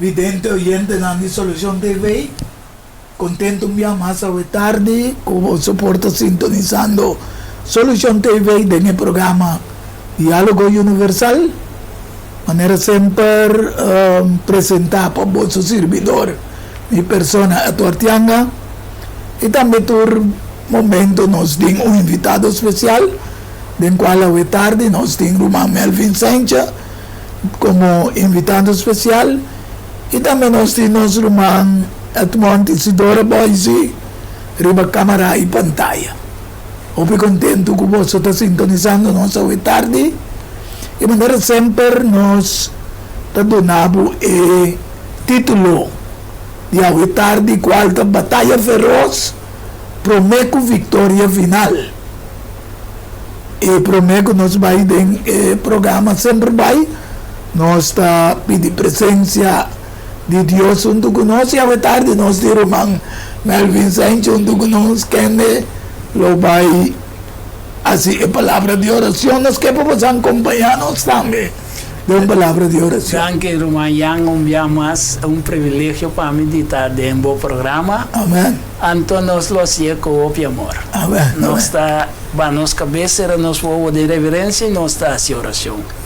Vidente oyentenan di Solucion TV. Contento un bia mas awe tardi cu boso por ta sintonisando Solucion TV den e programa Dialogo Universal. Manera semper presenta pa boso sirbidor, mi persona Edward Yanga. Y tambe tur momento nos tin un invitado special, den cual awe tardi nos tin ruman Melvin Sencha como invitado special. Y tambe nos tin nos ruman Edmond Isidora Boise riba camara y pantaya. Hopi contento cu boso ta sintonisando nos awe tardi. Y manera semper nos ta duna bo e titulo di awe tardi cual ta Bataya Feroz Prome cu Victoria Final. E prome cu nos bay den e programa semper bay nos ta pidi presencia di Dios hunto cu nos y awe tardi nos tin ruman Melvin Saintje hunto cu nos kende lo bay haci e palabra di oracion. Nos ke pa boso acompaña nos tambe den un palabra di oracion. Danki ruman Jan un bia mas un privilegio pa mi di ta den bo programa. Amen. Anto nos lo hacié cu hopi amor. Amen. Nos ta ba nos cabes cera nos wowo den reverencia y nos ta haci oracion.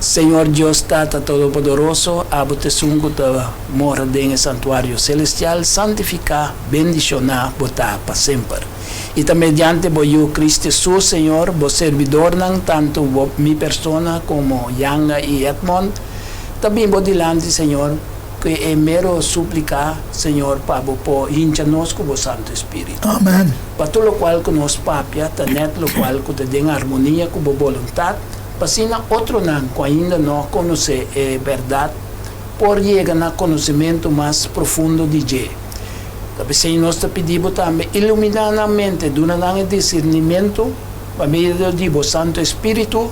Señor Dios Tata Todopoderoso, abo ta esun cu ta mora den e santuario celestial, santifica, bendiciona bo ta pa semper. Y ta mediante bo Yu Cristo Jesus, Señor, bo servidornan, tanto bo mi persona como Yanga y Edmond, ta bin bo dilanti, Señor, Ku e mero supliká, Señor, pa Bo por hincha nos ku Bo Santu Spiritu. Amen. Pa tur lokual ku nos papia ta nèt lokual ku ta den armonia ku Bo boluntat, pa asina otronan ku ainda no a konosé e bèrdat por yega na konosementu mas profundo di dje. Ta p'esei nos ta pidi Bo tambe iluminá nan mente, duna nan e disirnimentu pa medio di Bo Santu Spiritu,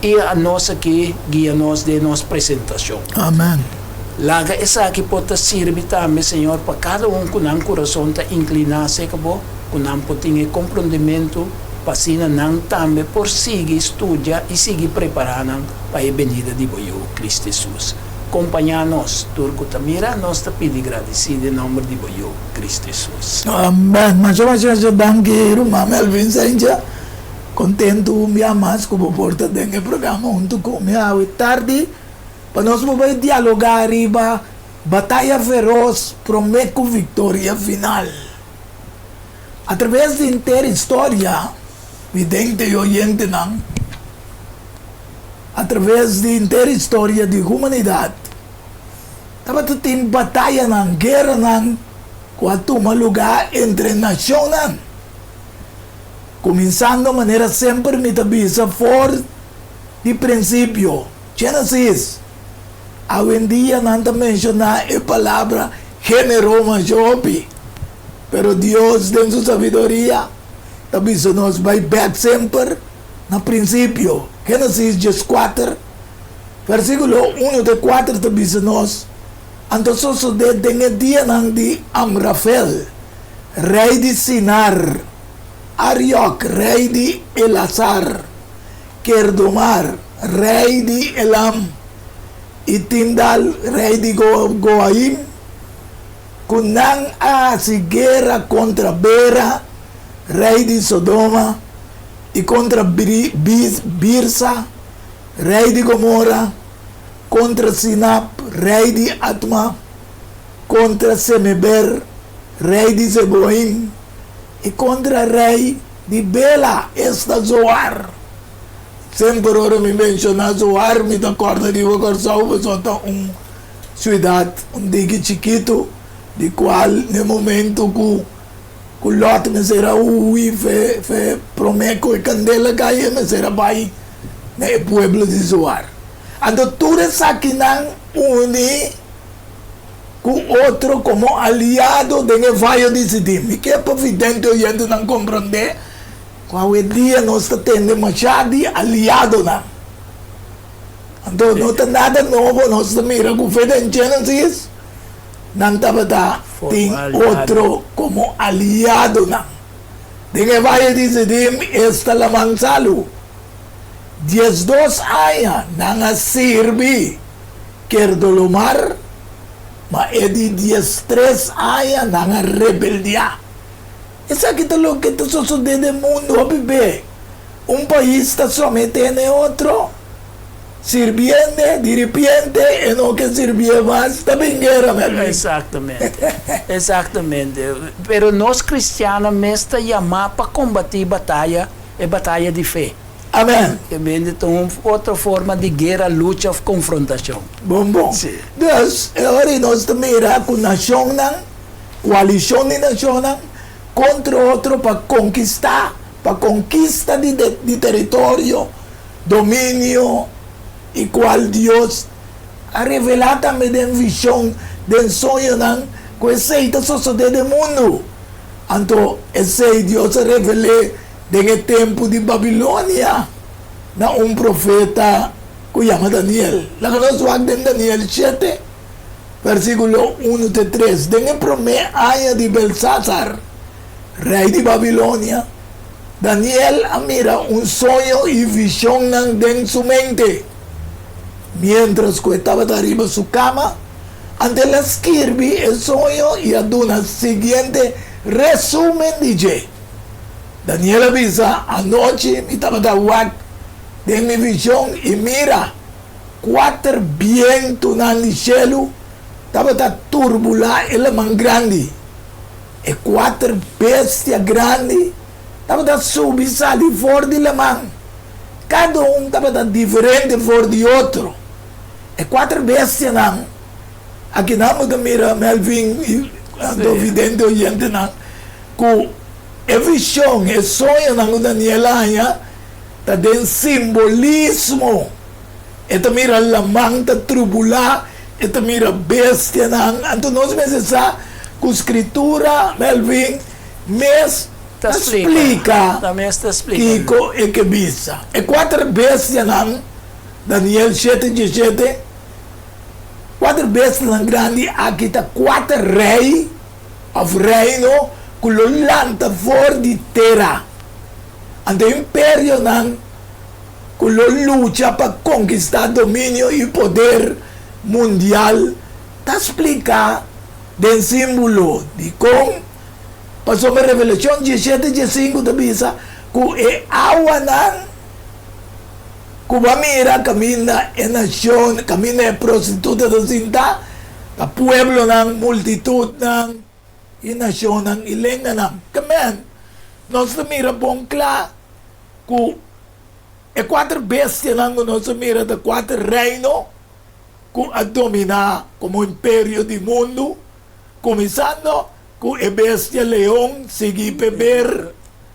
i a nos aki guia nos den nos presentashon. Amen. Laga esaki por ta sirbi tambe, Señor, pa kada un ku nan kurason ta inkliná serka Bo, ku nan por tin e komprondementu pa asina nan tambe por sigui studia i sigui prepará nan pa e benida di Bo Yu, Kristu Hesus. Kompañá nos, tur ku ta mira, nos ta pidi gradisí den nòmber di Bo Yu, Kristu Hesus. Amen. Masha masha masha danki ruman Melvin Sencha. Kontentu un bia mas ku bo por ta den e programa huntu ku mi awe tardi pa nos por bai dialogá riba Bataya Feros promé ku Viktoria Final. Atraves di henter historia, vidente i oyentenan, atraves di henter historia di humanidat, tabata tin batayanan, gueranan ku a tuma lugá entre nashonnan. Kuminsando manera semper mi ta bisa for di prinsipio, Genesis. Awendia nan ta menshoná e palabra género masha hopi, pero Dios den su sabiduria ta bisa nos bai bèk semper na prinsipio. Genesis dieskuater, versíkulo unu te kuater ta bisa nos, Anto sosodé den e dianan di Amrafel, rei di Sinar, Ariok, rei di Elasar, Kerdomar, rei di Elam, i Tindal, rei di Goaim, ku nan a hasi guera kontra Bera, rei di Sodoma, i kontra Birsa, rei di Gomora, kontra Sinab, rei di Atma, kontra Semeber, rei di Zeboim, i kontra rei di Bela, esta Zoar. Semper ora mi menshoná Zoar, mi ta kòrda riba Kòrsou, pasobra ta un siudat un diki chikitu, di kual na e momentu ku ku Lòt mester a hui fe fe promé ku e kandela kai, e mester a bai na e pueblo di Zoar. Anto tur esakinan uni ku otro komo aliado den e vayo di Sidim. Mi ke pa vidente oyentenan komprondé ku awendia nos ta tende mashá di aliadonan. Anto no ta nada nobo, nos ta mira ku fe den Genesis nan tabata tin otro komo aliadonan. Den e vayo di Sidim esta laman salu. 12 aña nan a sirbi Kerdolomar. Ma e di 13 aña nan a rebeldiá. Esaki ta loke ta sosodé den mundu hopi be. Un pais ta someté na e otro, sirbiende, diripiente e no ke sirbié mas, ta bin guera, Melvin. Exactamente, exactamente. Pero nos cristiannan mes ta yamá pa combatí bataya, e bataya di fe. Amen. Ke bende ta un otro forma di guera, lucha of confrontacion. Bon bon. Sí. Dus, e ora ei nos ta mira ku nashonnan, koalishon di nashonnan, kontra otro pa konkistá, pa konkista di di teritorio, dominio, i kual Dios a revelá tambe den vishon, den soñonan, ku esei ta sosodé den mundu. Anto esei Dios a revel'é den e tempu di Babilonia na un profeta ku yama Daniel. Laga nos wak den Daniel shete, versíkulo unu te tres. Den e promé aña di Belsasar, rei di Babilonia, Daniel a mira un soño i vishonnan den su mente. Miéntras ku e tabata riba su kama, anto el a skirbi e soño i a duna siguiente resúmen di dje. Daniel a bisa, Anochi mi tabata wak den mi vishon i mira, kuater bientunan di shelu tabata turbulá e laman grandi. E kuater bestia grandi tabata subi sali for di laman. Kada un tabata diferente for di otro. E kuater bestianan akinan bo ta mira, Melvin i anto vidente oyentenan, ku e vishon, e soñonan ku Daniel a haña ta den simbolismo. E ta mira laman ta trubulá, e ta mira bestianan. Anto nos mester sa ku Skritura, Melvin, mes ta splika kiko e ke bisa. E kuater bestianan, Daniel shete diesshete, kuater bestianan grandi aki ta kuater rei òf reino ku lo lanta for di tera. Anto e imperionan ku lo lucha pa konkistá dominio i poder mundial ta spliká den símbolo. Dikon? Pasobra Revelashon diesshete diesinku ta bisa ku e awanan ku bo a mira kaminda e nashon, kaminda e prostituta ta sintá, ta pueblonan, multitutnan i nashonnan i lenganan. Kemen, nos ta mira bon kla ku e kuater bestianan ku nos a mira ta kuater reino ku a dominá komo imperio di mundu, kuminsando ku e bestia leon, sigui p'e ber.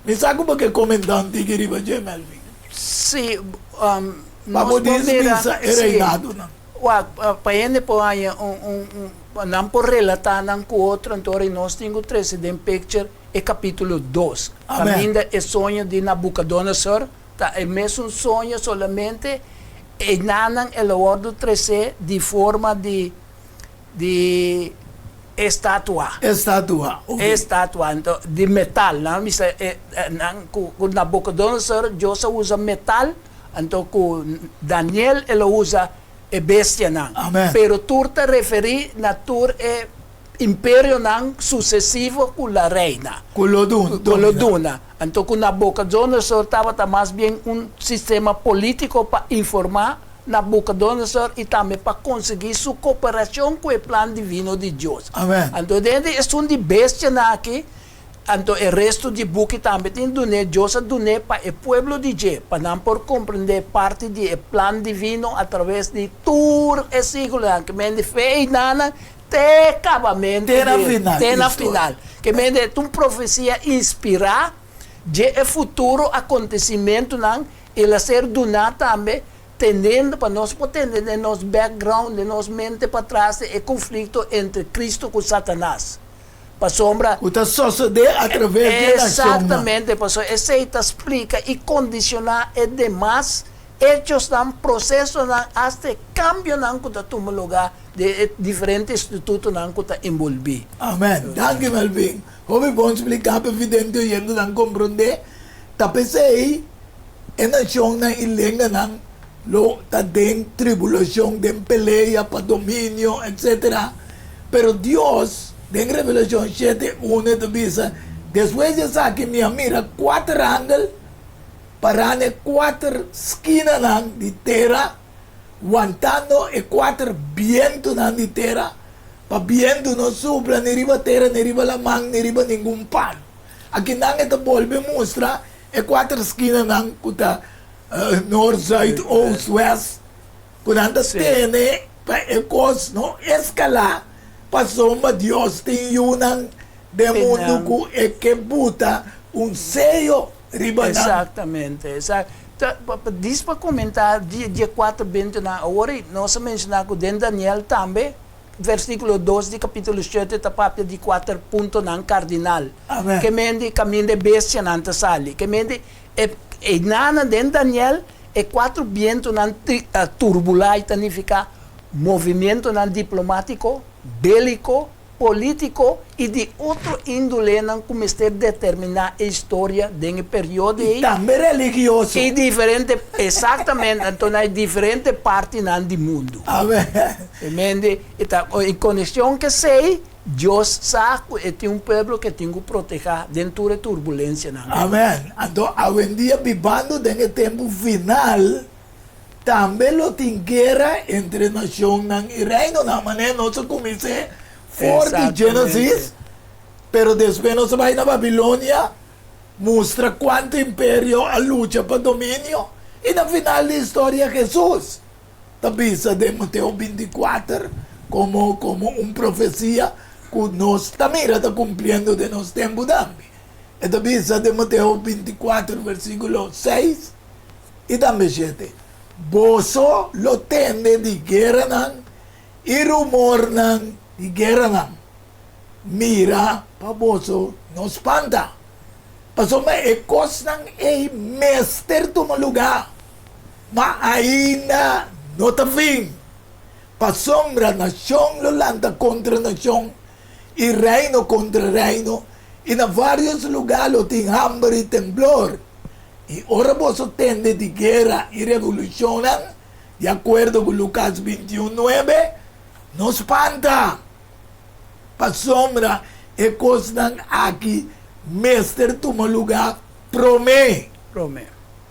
Mi sa ku bo ke komentá un tiki riba dje, Melvin. Sí, Pa nos bo por mira, dismisa e sí. reinadonan. Wak, pa hende por haña un, un, un, pa nan por relatá nan ku otro, anto ora nos tin ku trese den picture e capítulo dos, Amén. kaminda e soño di Nabucodonosor ta e mesun soño, solamente enanan el a wòrdu tresé di forma di di estatua. Estatua, ok. Estatua, anto di metal. Nan a bisa e nan ku ku Nabucodonosor Dios a usa metal, anto ku Daniel el a usa e bestianan. Amén. Pero tur ta referí na tur e imperionan susesivo ku la reina. Ku lo duna. Ku lo duna. Anto ku Nabucodonosor tabata mas bien un sistema polítiko pa informá Nabucodonosor i tambe pa konsegui su koperashon ku e plan divino di Dios. Amen. Anto den di esun di bestianan aki, anto e restu di buki tambe tin dun'é, Dios a dun'é pa e pueblo di dje, pa nan por komprendé parti di e plan divino atraves di tur e siglonan, ke men di fe ei nanan te kabamentu Te na di, final te di na historia. final. Ke men di e ta un profesia inspirá dje e futuro akontesimentunan, el a ser duná tambe Tendendo pa nos por tende den nos background, den nos mente patras e conflicto entre Cristo cu Satanas. Pasobra. Cu ta sosode a traves di e nacionnan. Exactamente, pasobra esey ta splica y condiciona e demas hechosnan, procesonan, hasta e cambionan cu ta tuma lugar den e diferente institutonan cu ta enbolbi. Amen. Danki Melvin. Hopi bon splica pa evidente oyentenan comprende. Ta p'esey. E nashonnan i lenganan lo ta den tribulashon, den pelea pa dominio, etsetera. Pero Dios, den Revelashon shete, unu e ta bisa, Despues di esaki mi a mira kuater angel pará na e kuater skinanan di tera, wantando e kuater bientunan di tera, pa bientu no supla ni riba tera, ni riba laman, ni riba ningun palu. Akinan e ta bolbe mustra e kuater skinanan ku ta nort, zuid, oost, west. Ku nan ta tene pa e kos no eskalá, pasobra Dios tin yunan den mundu ku e ke buta un seyo riba nan. Exactamente, exact. Ta, dis pa komentá di e kuater bentunan awor ei, nos a menshoná ku den Daniel tambe, versíkulo dos di kapítulo shete ta papia di kuater puntonan kardinal. Amen. Ke men di kaminda e bestianan ta sali. Ke men di e einanan den Daniel E kuatro bientunan turbulá i ta nifiká movimientonan diplomátiko, béliko, polítiko i di otro índolenan ku mester determiná e historia den e periodo I ei. tambe religioso. I diferente, eksaktamente, anto na e diferente partinan di mundu. Amen. Mende, e ta en konekshon ku esei, Dios sa ku e tin un pueblo ku e tin ku protehá den tur e turbulensianan. Amèn. Anto awendia bibando den e tempu final, tambe lo tin guera entre nashonnan i reinonan. Manera nos a kumins'é for di Génesis, pero despues nos a bai na Babilonia, mustra kuantu imperio a lucha pa dominio, i na final di historia Hesus ta bisa den Mateo bintikuater komo komo un profesia ku nos ta mira ta kumpliendo den nos tempu tambe. E ta bisa den Mateo bintikuater versíkulo seis i tambe shete, Boso lo tende di gueranan i rumornan di gueranan. Mira pa boso no spanta, pasobra e kosnan ei mester tuma lugá. Ma ainda no ta fin, pasobra nashon lo lanta kontra nashon i reino kontra reino, i na vários lugá lo tin hamber i temblor. I ora boso tende di guera i revolushonnan, di akuerdo ku Lukas bintiun nuebe, no spanta, pasobra e kosnan aki mester tuma lugá promé.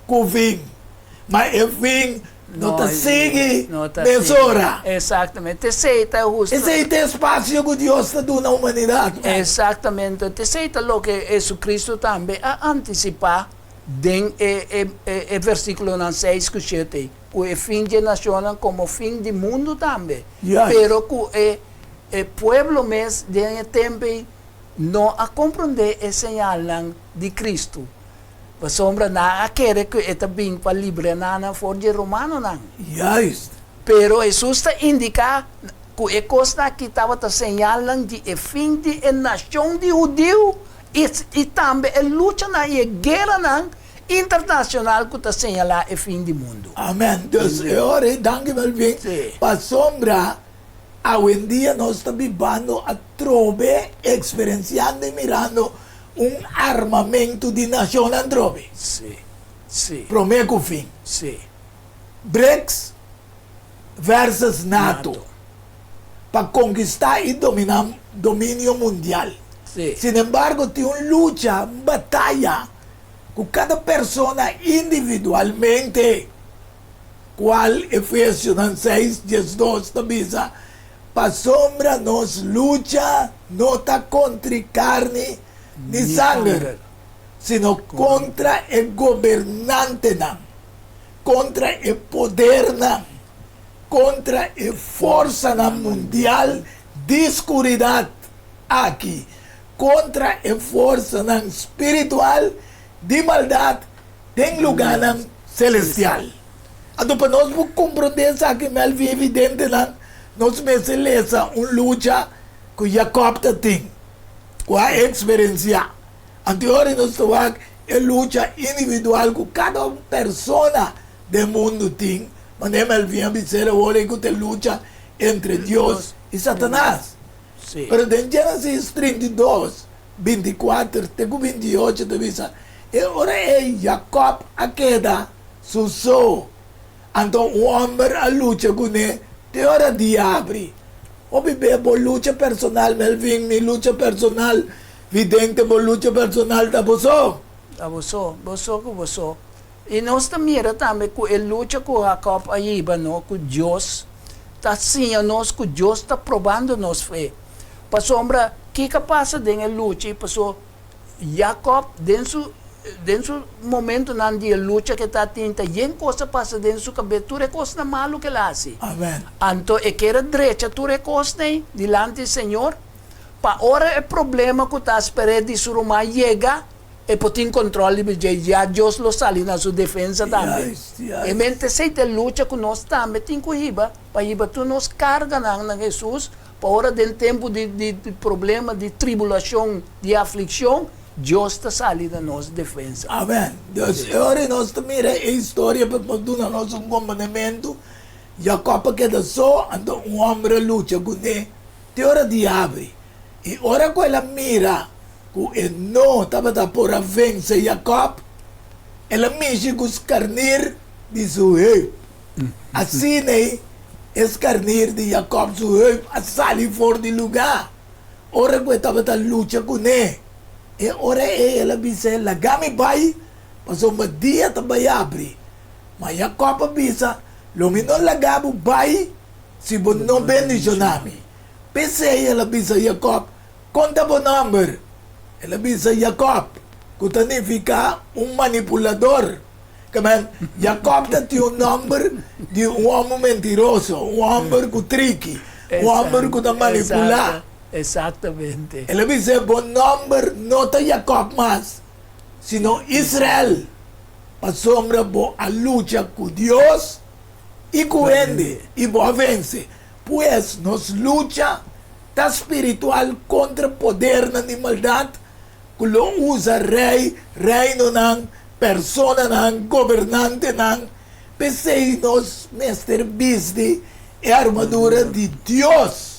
Ku fin. Ma e fin no ta sigui mesora. Exactamente. Esei ta husto. Esei ta e spasio ku Dios ta duna humanidat. Exactamente. Esei ta loke Jesucristo tambe a antisipá den e e versíkulonan seis ku shete, ku e fin dje nashonnan komo fin di mundu tambe. Pero ku e e pueblo mes den e tempu ei no a komprondé e señalnan di Cristo. Pasobra nan a kere ku e ta bin pa libra nan for di e romanonan. Juist. Pero Hesus ta indiká ku e kosnan akí tabata señalnan di e fin di e nashon di hudiu i tambe e luchanan i e gueranan internashonal ku ta señalá e fin di mundu. Amen. Dus e ora ei, danki Melvin, pasobra awendia nos ta bibando atrobe, eksperensiando i mirando Un armamentu di nashonnan trobe. Sí, sí. Promé ku fin. Sí. BRICS versus nato. Nato. Pa konkistá i dominá dominio mundial. Sí. Sinembargo tin un lucha, un bataya ku kada persona individualmente, kual Efesionan seis diesdos ta bisa, Pasobra nos lucha no ta kontri karni ni sanger, sino kontra e gobernantenan, kontra e podernan, kontra e forsanan mundial di skuridat aki, kontra e forsanan spiritual di maldat den lugánan selestial. Anto pa nos por komprondé esaki mèlvi evidentenan, nos mester lesa un lucha ku Jakòb ta tin, ku a eksperensiá. Anto e ora nos ta wak e lucha individual ku kada un persona den mundu tin, manera Melvin a bis'é awor ei ku ta e lucha entre Dios i Satanas. Pero den Génesis 32, 24 te ku 28 ta bisa, E ora ei Jakòb a keda su so. Anto un hòmber a lucha kuné te ora dia habri. Hopi bia bo lucha personal, Melvin, mi lucha personal, Vidente, bo lucha personal ta bo so. Ta bo so, bo so ku bo so. I nos ta mira tambe ku e lucha ku Hakòb a hiba no ku Dios ta siña nos ku Dios ta probando nos fe. Pasobra kiko a pasa den e lucha i paso Jakòb den su den su momentonan di e lucha ku e ta tin ta yen kos a pasa den su kabes tur e kosnan malu ku el a hasi. Amen. Anto e kier a drecha tur e kosnan ei dilanti Señor pa ora e problema ku ta sper'é di su ruman yega E por tin control riba dje, ya Dios lo sali na su defensa tambe. Juist, E mente esey ta e lucha cu nos tambe tin cu hiba, pa hiba tur nos carganan na Jesus, pa ora den tempo di di problema, di tribulacion, di afliccion, Dios ta sali na nos defensa. Amen. Dus e ora nos ta mira e historia pa por duna nos un comprendemento, Jacob a keda so, anto un homber a lucha cune te ora di habri. I ora cu el a mira ku e no tabata por a vense Jakòb, el a mishi ku skarnir di su heup. Asin'ei e skarnir di Jakòb su heup a sali for di lugá ora ku e tabata lucha kuné. E ora ei el a bis'é, Laga mi bai, pasobra dia ta bai abri. Ma Jakòb a bisa, Lo mi no laga bo bai si bo no bendishoná mi. P'esei el a bisa Jakòb, Kon ta bo nòmber? El a bisa, Jakòb, ku ta nifiká un manipulador. Kèmen, Jakòb ta tin un nòmber di un hòmber mentiroso, un hòmber ku triki, un hòmber ku ta manipulá. Exactamente. El a bis'é, Bo nòmber no ta Jakòb mas, sino Israel, pasobra bo a lucha ku Dios i ku hende, i bo a vense. Pues, nos lucha ta spiritual kontra podernan di maldat ku lo usa rei, reinonan, personanan, gobernantenan. P'esei nos mester bisti e armadura di Dios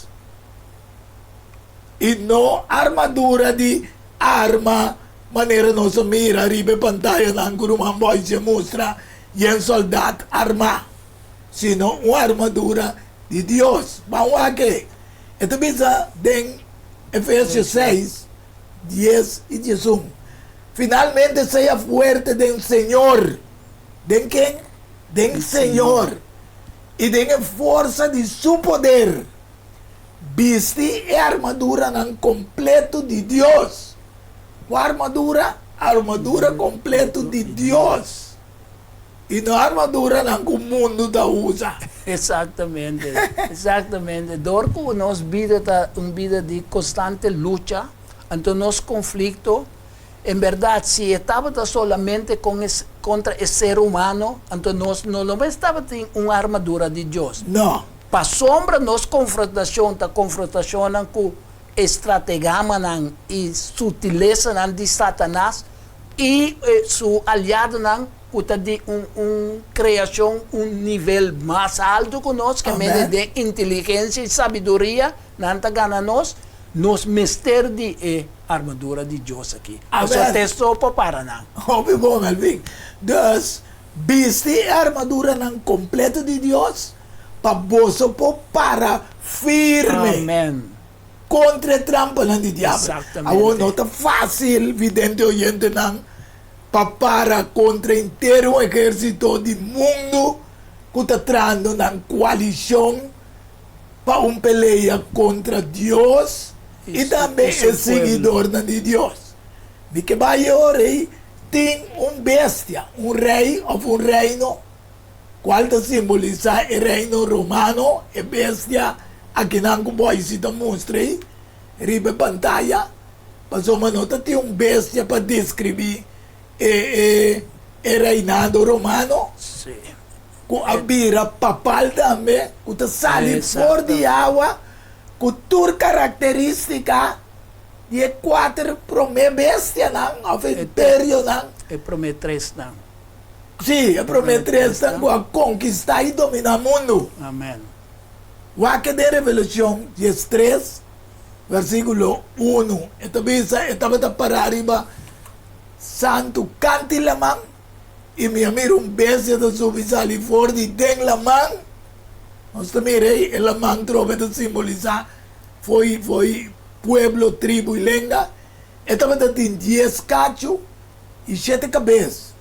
i no armadura di arma manera nos a mira riba e pantayanan ku ruman Boyce a mustra yen sòldat armá, sino un armadura di Dios. Ban wak e. E ta bisa den Efesios seis, dies i diesun, Finalmente sea fuerte den Señor. Den ken? Den Señor. I den e forsa di su poder. Bisti e armaduranan kompleto di Dios. Kua armadura? Armadura kompleto di Dios. I no armaduranan ku mundu ta usa. Exactamente, exactamente. Dor ku nos bida ta un bida di konstante lucha, anto nos konflikto, en bèrdat si e tabata solamente kon e kontra e ser humano, anto nos no lo mester tabatin un armadura di Dios. No. Pasobra nos konfrontashon ta konfrontashonnan ku e strategamanan i sutilesanan di Satanas i su aliadonan ku ta di un un kreashon un nivel mas altu ku nos, ke mende den inteligensia i sabiduria nan ta gana nos, nos mester di e armadura di Dios aki. Pasobra ta e so por para nan. Hopi bon, Alvin. Dus, bisti e armaduranan kompleto di Dios pa boso por para firme. Amen. Kontra e trampanan di diabel. Awor no ta fásil, vidente oyentenan, pa para kontra henter un ehérsito di mundu ku ta trahando nan koalishon pa un pelea kontra Dios i tambe e siguidornan di Dios. Mi ke bai e ora ei tin un bestia, un rei òf un reino Cual ta simbolisa e reino romano, e bestia akinan cu Boise ta mustra ei riba e pantaya, pasobra no ta tin un bestia pa describi e e e reinado romano, cu a bira papal tambe, cu ta sali for di awa cu tur caracteristica di e cuater prome bestianan of imperionan. E prome tresnan. Sí, e promé tresnan ku a konkistá i dominá mundu. Amèn. Wak den Revelashon diestres, versíkulo unu. E ta bisa, E tabata pará riba santu kant'i laman, i mi a mira un bestia ta subi sali for di den laman. Nos ta mira ei e laman trobe ta simbolisá fo'i fo'i pueblo, tribu i lenga. E tabata tin dies kachu i shete kabes,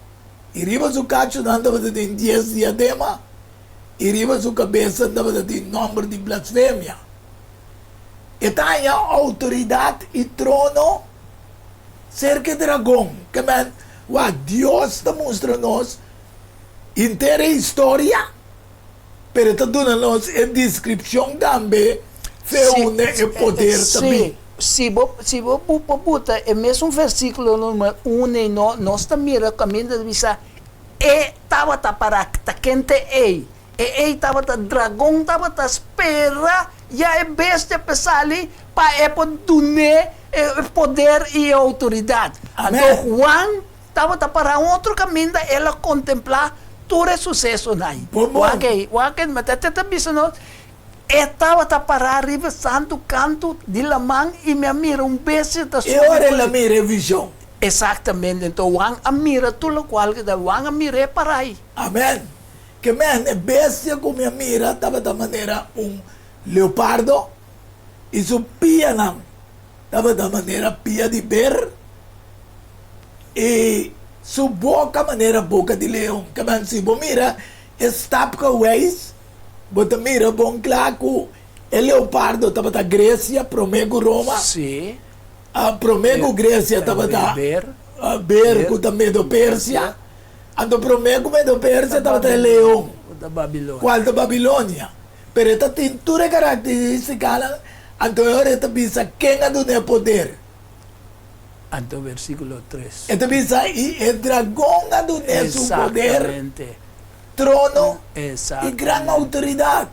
i riba su kachunan tabata tin dies diadema, i riba su kabesnan tabata tin nòmber di blasfemia. E ta haña outoridat i trono serka e dragon. Ke men, wak, Dios ta mustra nos henter e historia, pero e ta duna nos e deskripshon tambe fe unda e poder ta bin. Si bo si bo por buta e mesun versíkulo número un ei no, nos ta mira kaminda ta bisa e tabata pará ta kente ei. E ei tabata dragon tabata spera ya e bestia p'e sali pa e por dun'é e poder i e outoridat. Anto Juan tabata pará un otro kaminda, el a kontemplá tur e susesonan. Wak ei, wak ei, ta ta bisa nos, E tabata pará riba e santu kantu di laman i mi a mira un bestia ta subi. E ora el a mira e vishon. Esaktamente. Anto Juan a mira tur lokual ku ta, Juan a mir'é pará ei. Amèn. Ke men, e bestia ku mi a mira tabata manera un leopardo, i su pianan tabata manera pia di ber, i su boka manera boka di leon. Ke men, si bo mira e stapgewijs, bo ta mira bon kla ku e leopardo tabata Gresia promé ku Roma. Sí. Promé ku Gresia tabata ber ku ta Medo-Persia. Anto promé ku Medo-Persia tabata e leon, kual ta Babilonia. Pero e ta tin tur e karakteristikanan, anto e ora e ta bisa ken a dun'é poder. Anto versíkulo tres. E ta bisa, I e dragon a dun'é su poder, trono i gran outoridat.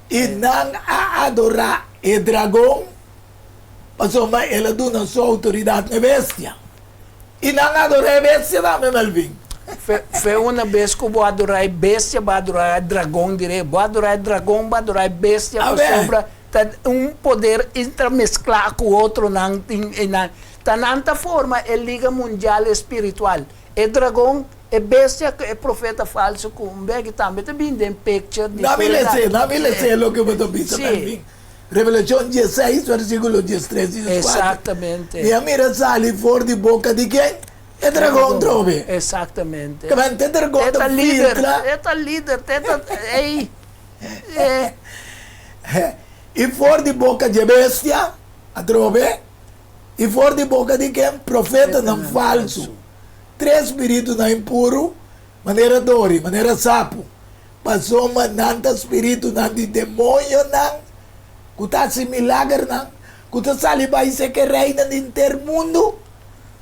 I nan a adorá e dragon, pasobra el a duna su outoridat na e bestia. I nan adorá e bestia tambe, Melvin. Fe, fe una bes ku bo adorá e bestia, bo adorá e dragon diré. Bo adorá e dragon, bo adorá e bestia, pasobra ta un poder intramesklá ku otronan tin einan. Ta nan ta forma e liga mundial espiritual. E dragon, e bestia ku e profeta falsu ku un begi tambe ta bin den picture di Na mi les'é, na mi les'é loke bo ta bisa, Melvin. Revelashon dieseis, versíkulo diestres i dieskuater. Exactamente. Mi a mira sali for di boka di ken? E dragon trobe. Exactamente. Kamente e dragon ta filtra. E ta lider, e ta ey, e. I for di boka dje bestia, atrobe, i for di boka di ken? Profetanan falsu. Tres spiritunan impuru, manera dori, manera sapu. Pasobra nan ta spiritunan di demoñonan ku ta hasi milagernan, ku ta sali bai seke reinan di henter mundu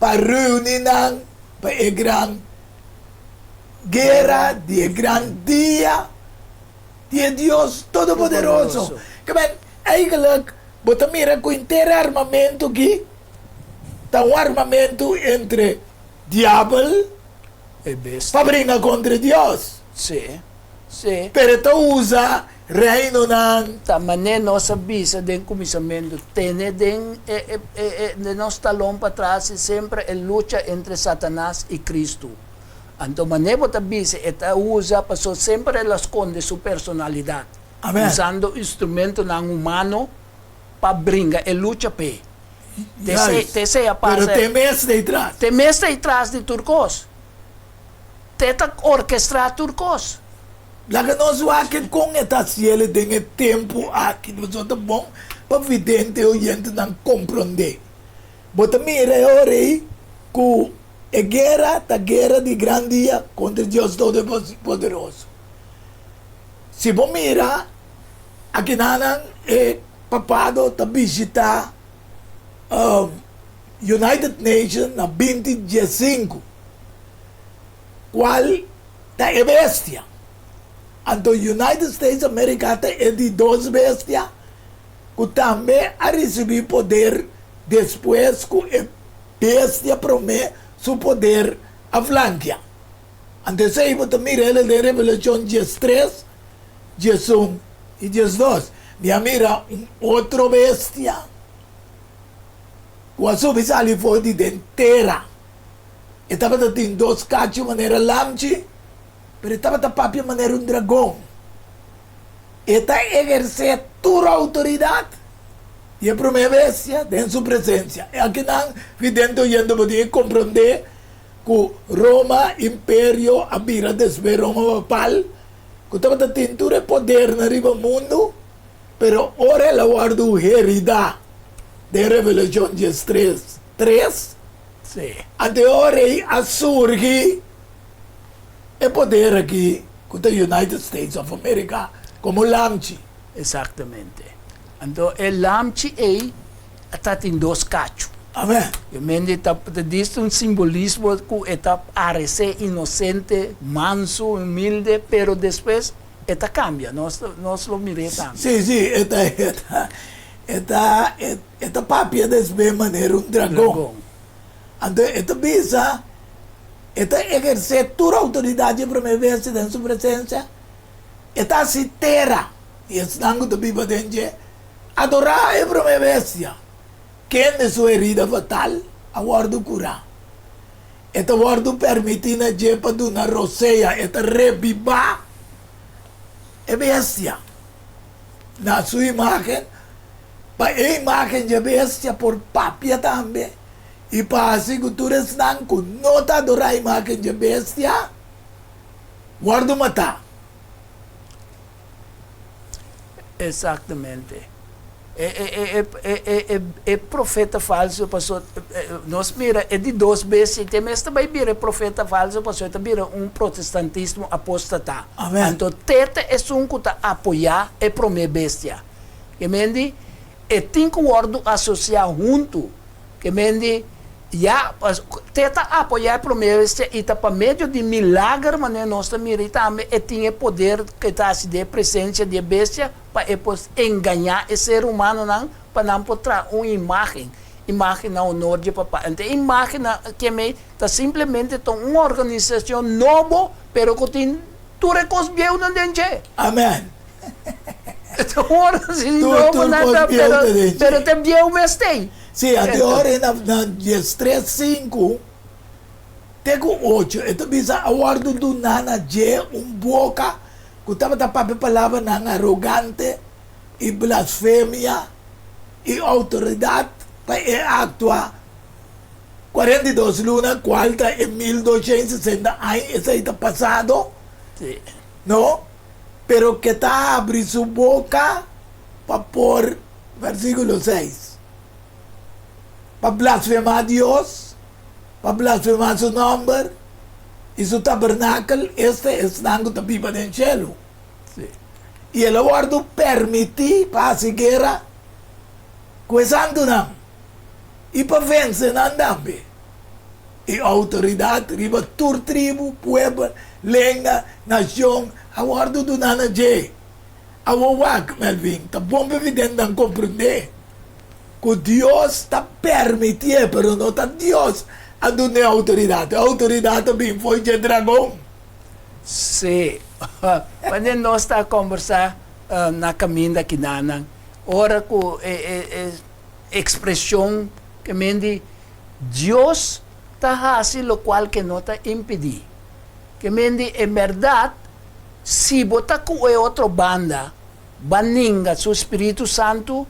pa reuni nan pa e gran guera di e gran dia di e Dios Todopoderoso. Kimen, eigenlijk bo ta mira ku henter armamentu aki ta un armamentu entre diabel pa bringa kontra Dios. Sí, sí. Pero e ta usa reinonan. Ta manera nos a bisa den kuminsamentu, tene den e e e den nos talon patras i semper e lucha entre Satanas i Kristu. Anto manera bo ta bisa e ta usa pasobra semper el a skonde su personalidat, Amen. usando instrumentonan humano pa bringa e lucha p'e. Juist. Te esei a Pero pasa. te mes ta ei tras. Te mes ta ei tras di tur kos. Te ta orkestrá tur kos. Laga nos wak kon e ta hasiel den e tempu aki. Pasobra ta bon pa vidente i oyentenan komprondé. Bo ta mira e ora ei ku e guera ta guera di gran dia kontra Dios Todopoderoso. Si bo mira akinanan e papado ta bishitá United Nations na binti diesinku. Cual ta e bestia? Anto United States America ta e di dos bestia cu tambe a ricibi poder despues cu e bestia prome su poder a flankia. Anto esey bo ta mira el den Revelacion diestres, diesun y diesdos. Mi a mira un otro bestia cu a subi sali for di den tera. E tabata tin dos kachu manera lamchi, pero e tabata papia manera un dragon. E ta ehersé tur outoridat di e promé bestia den su presensia. E akinan vidente oyente bo tin e komprondé ku Roma imperio a bira despues Roma papal ku tabata tin tur e podernan riba mundu, pero ora el a wòrdu heridá den Revelashon diestres, tres, anto e ora ei a surgi e poder aki ku ta United States of America komo lamchi. Exactamente. Anto e lamchi ei ta tin dos kachu. Amen. E mende ta ta dist un simbolismo ku e ta parese inosente, mansu, humilde, pero despues e ta kambia. Nos nos lo mir'é tambe. Sí, sí, e ta e ta e ta e ta papia despues manera un dragon. Dragon. Anto e ta bisa, E ta ehersé tur outoridat dje promé bestia den su presensia, e ta hasi tera i esnan ku ta biba den dje adorá e promé bestia, kende su herida fatal a wòrdu kurá. E ta wòrdu pèrmití na dje pa duna rosea, e ta rebibá e bestia na su imágen, pa e imágen dje bestia por papia tambe. I pa hasi ku tur esnan ku no ta adorá imágen dje bestia wòrdu matá. Exactamente. E, e, e, e, e, e, e profeta falso, paso, nos mira e di dos bestia, te mes ta bai bira e profeta falso, paso e ta bira un protestantismo apóstata. Amen. Anto te ta esun ku ta apoyá e promé bestia. Ke men di, e tin ku wòrdu asosiá huntu. Ke men di, Ya, te ta apoyá e promé bestia i ta pa medio di milager manera nos ta mira i tambe e tin e poder ku e ta hasi den e presensia di e bestia pa e por engañá e ser humanonan pa nan por traha un imágen, imágen na honor dje Papá. Ento e imágennan ke mei ta simplemente ta un organisashon nobo pero ku tin tur e kos bieunan den dje. Amen. Ta un organisashon Tur nobo tur nan kos ta bieu pero ta den dje. pero ta bieu mes t'ei. Sí, anto e ora ei na na diestres sinku te ku ocho e ta bisa a wòrdu duná na dje un boka ku tabata papia palabranan arogante i blasfemia i outoridat pa e aktua 42 luna kual ta e 1260 aña esei ta pasado no pero ke ta habri su boka pa por Versíkulo seis, Pa blasfemá Dios, pa blasfemá su nòmber i su tabernakel, esta esnan ku ta biba den shelu. I el a wòrdu pèrmití pa hasi guera ku e santunan i pa vense nan tambe. I outoridat riba tur tribu, puebel, lenga, nashon a wòrdu duná na dje. Awor wak, Melvin, ta bon pa evidentenan komprendé ku Dios ta permitié, pero no ta Dios a dun'é outoridat. E outoridat a bin fo'i dje dragon. Sí. Wanneer nos ta kombersá na kaminda kinanan, ora ku e e ekspreshon ke men di Dios ta hasi lokual ke no ta impidí. Ke men di en bèrdat Si bo ta ku e otro banda, ba ninga su Spiritu Santu,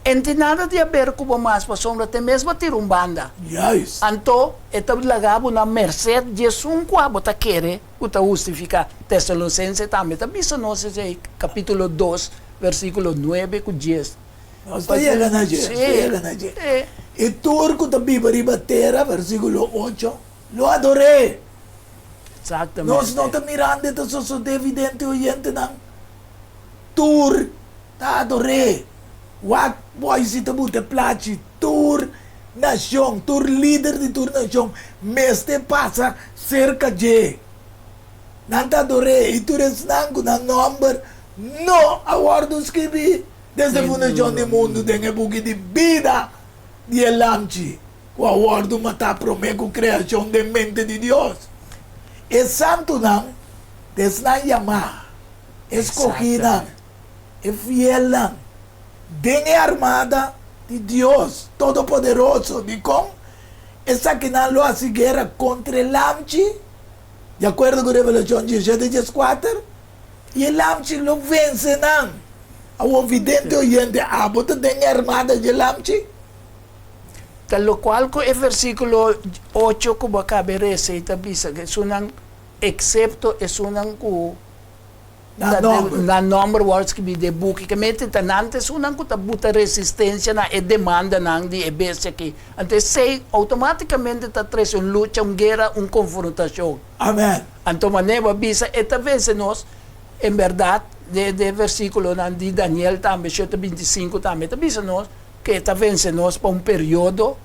en tin nada di haber ku bo mas, pasobra te mes bo tira un banda. Juist. Anto e ta laga bo na merced di esun kua bo ta kere ku ta hustifiká. Tesalosense tambe ta bisa nos esei, kapítulo dos, versíkulo nuebe ku dies. Nos ta yega na dje, nos ta yega na dje. I tur ku ta biba riba tera, versíkulo ocho, lo ador'é. Exactamente. Nos no ta mirando e ta sosodé vidente oyentenan tur ta ador'é. Wak boisi ta buta e plachi tur nashon, tur lider di tur nashon mester pasa serka dje. Nan ta ador'é i tur esnan ku nan nòmber no a wòrdu skibí desde fundashon di mundu den e buki di bida di e Lamchi. ku a wòrdu matá promé ku kreashon den mente di Dios. E santunan ta esnan yamá, e skogínan, e fielnan den e armada di Dios Todopoderoso. Dikon esakinan lo hasi guera kontra e Lamchi? Di akuerdo ku Revelashon diesshete dieskuater. I e Lamchi lo vense nan. Awor, vidente oyente, abo ta den e armada dje Lamchi? Ta lokual ku e versíkulo ocho ku bo a kaba e resa ei ta bisa, ku esunnan, eksepto esunnan ku Nan nòmber. Nan nòmber wòrdu skibí den e buki. Ke mester ta nan ta esunnan ku ta buta resistensia na e demandanan di e bestia akí. Anto esei outomátikamente ta trese un lucha, un guera, un konfrontashon. Amèn. Anto manera bo a bisa, e ta vense nos. En bèrdat, den e versíkulonan di Daniel tambe, shete 25 tambe ta bisa nos ku e ta vense nos pa un periodo.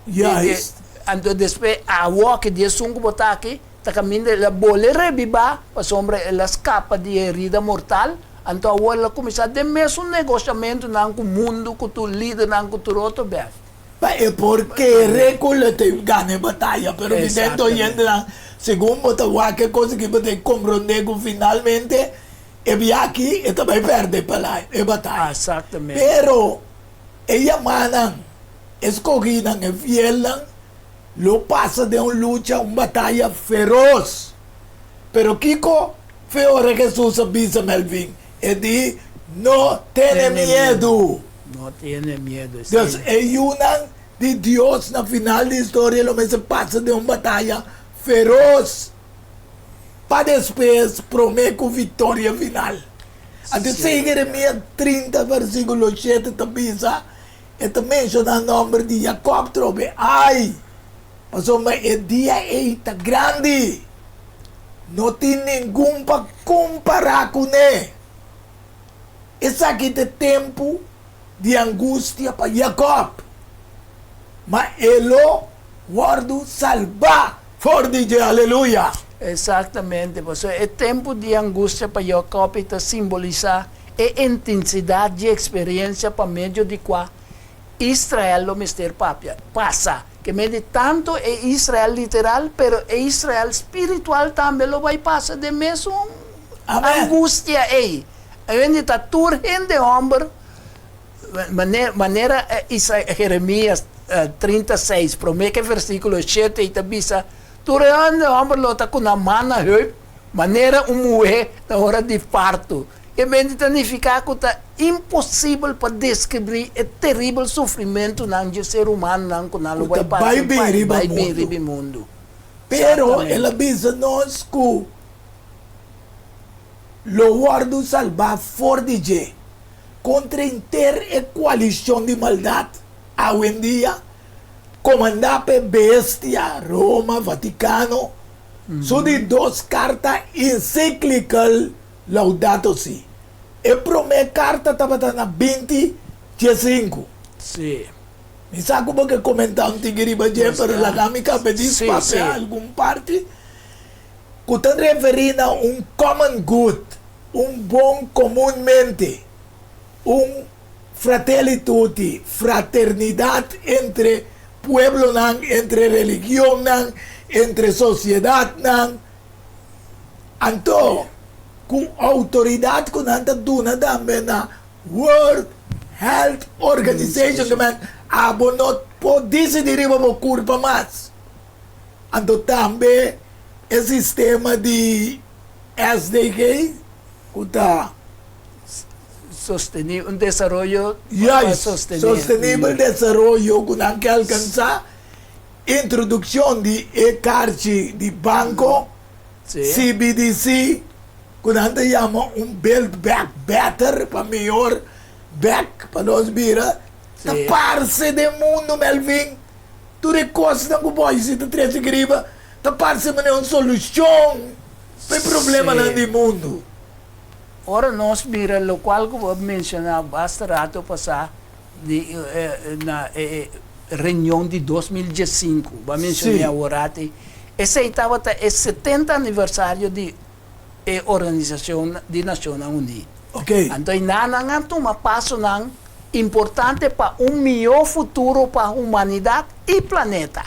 Juist. Anto despues, awor ku di esun ku bo ta aki, Ta kaminda el a bole rebibá pasobra el a skapa di e herida mortal, anto awor el a kuminsá den mesun negoshamentunan ku mundu, ku tur lidernan, ku tur otro bèf. Pa e por kere ku lo ta gana e bataya. Pero mi den oyentenan, segun bo ta wak e kos aki, bo ta komprondé ku finalmente e biaha aki e ta bai pèrdè e bataya. Pero e yamanan, e skohínan, e fielnan, Lo pasa den un lucha, un bataya feros. Pero kiko fe ora Hesus a bisa Melvin? E di, No tene miedu. No tene miedu. Dus e yunan di Dios na final di historia lo mester pasa den un bataya feros pa despues prome ku viktoria final. Anto esei Jeremias 30 versikulo 7 ta bisa. E ta menshoná nòmber di Jakòb trobe. Ai! Pasobra e dia ei ta grandi. No tin ningun pa kompará kuné. Esaki ta e tempu di angustia pa Jakòb, ma e lo wòrdu salbá for di dje. Aleluya! Eksaktamente, pasobra e tempu di angustia pa Jakòb ei ta simbolisá E intensidat dje eksperensia pa medio di kua Israel lo mester papia, pasa. Ke mende tantu e Israel literal, pero e Israel spiritual tambe lo bai pasa den mesun angustia ei. Hende ta tur hende hòmber, manera Jeremias 36, promé ke versíkulo shete ei ta bisa, Tur hende hòmber lo ta ku nan man na heup, Manera un muhé na ora di parto. E mente ta nifiká ku ta imposibel pa deskribí e teribel sufrimentunan dje ser humanonan ku nan lo Ku ta bai pasa bai bin riba bai bin mundu. riba e mundu. Pero el a Exactamente. bisa nos ku lo wòrdu salbá for di dje kontra henter e koalishon di maldat awendia komandá pa e bestia, Roma, Vatikano, Su di dos karta encyclical Laudato Si. E promé karta tabata na 20 diesinku. Sí. Mi sa ku bo ke komentá un tiki riba dje, pero laga mi kaba di papia algun parti ku ta referí na un common good, un bon komunmente, un fratelli tutti, fraternidat entre pueblonan, entre religionnan, entre sosiedatnan. Anto, ku outoridat ku nan ta duna tambe na World Health Organization, ke men abo no por disidí riba bo kurpa mas. Anto tambe e sistema di SDG ku ta. Sosteni, un desaroyo pa Juist, sosteni. sostenibel desaroyo ku nan ke alkansá, introdukshon di e karchi di banko, Sí. CBDC, ku nan ta yama un Build Back Better, pa mihor bek pa nos bira, ta Sí. parse den mundu, Melvin, tur e kosnan ku bo hasi ta trese riba ta parse manera un solushon pa e problemanan Sí. di mundu. Ora nos mira locual cu bo a menciona basta rato pasa di na e reunion di 2015, bo a menciona awor ati, esey tabata e 70 aniversario di e Organisacion di Nacionnan Uní. Anto eynan nan a tuma pasonan importante pa un miho futuro pa humanidad y planeta.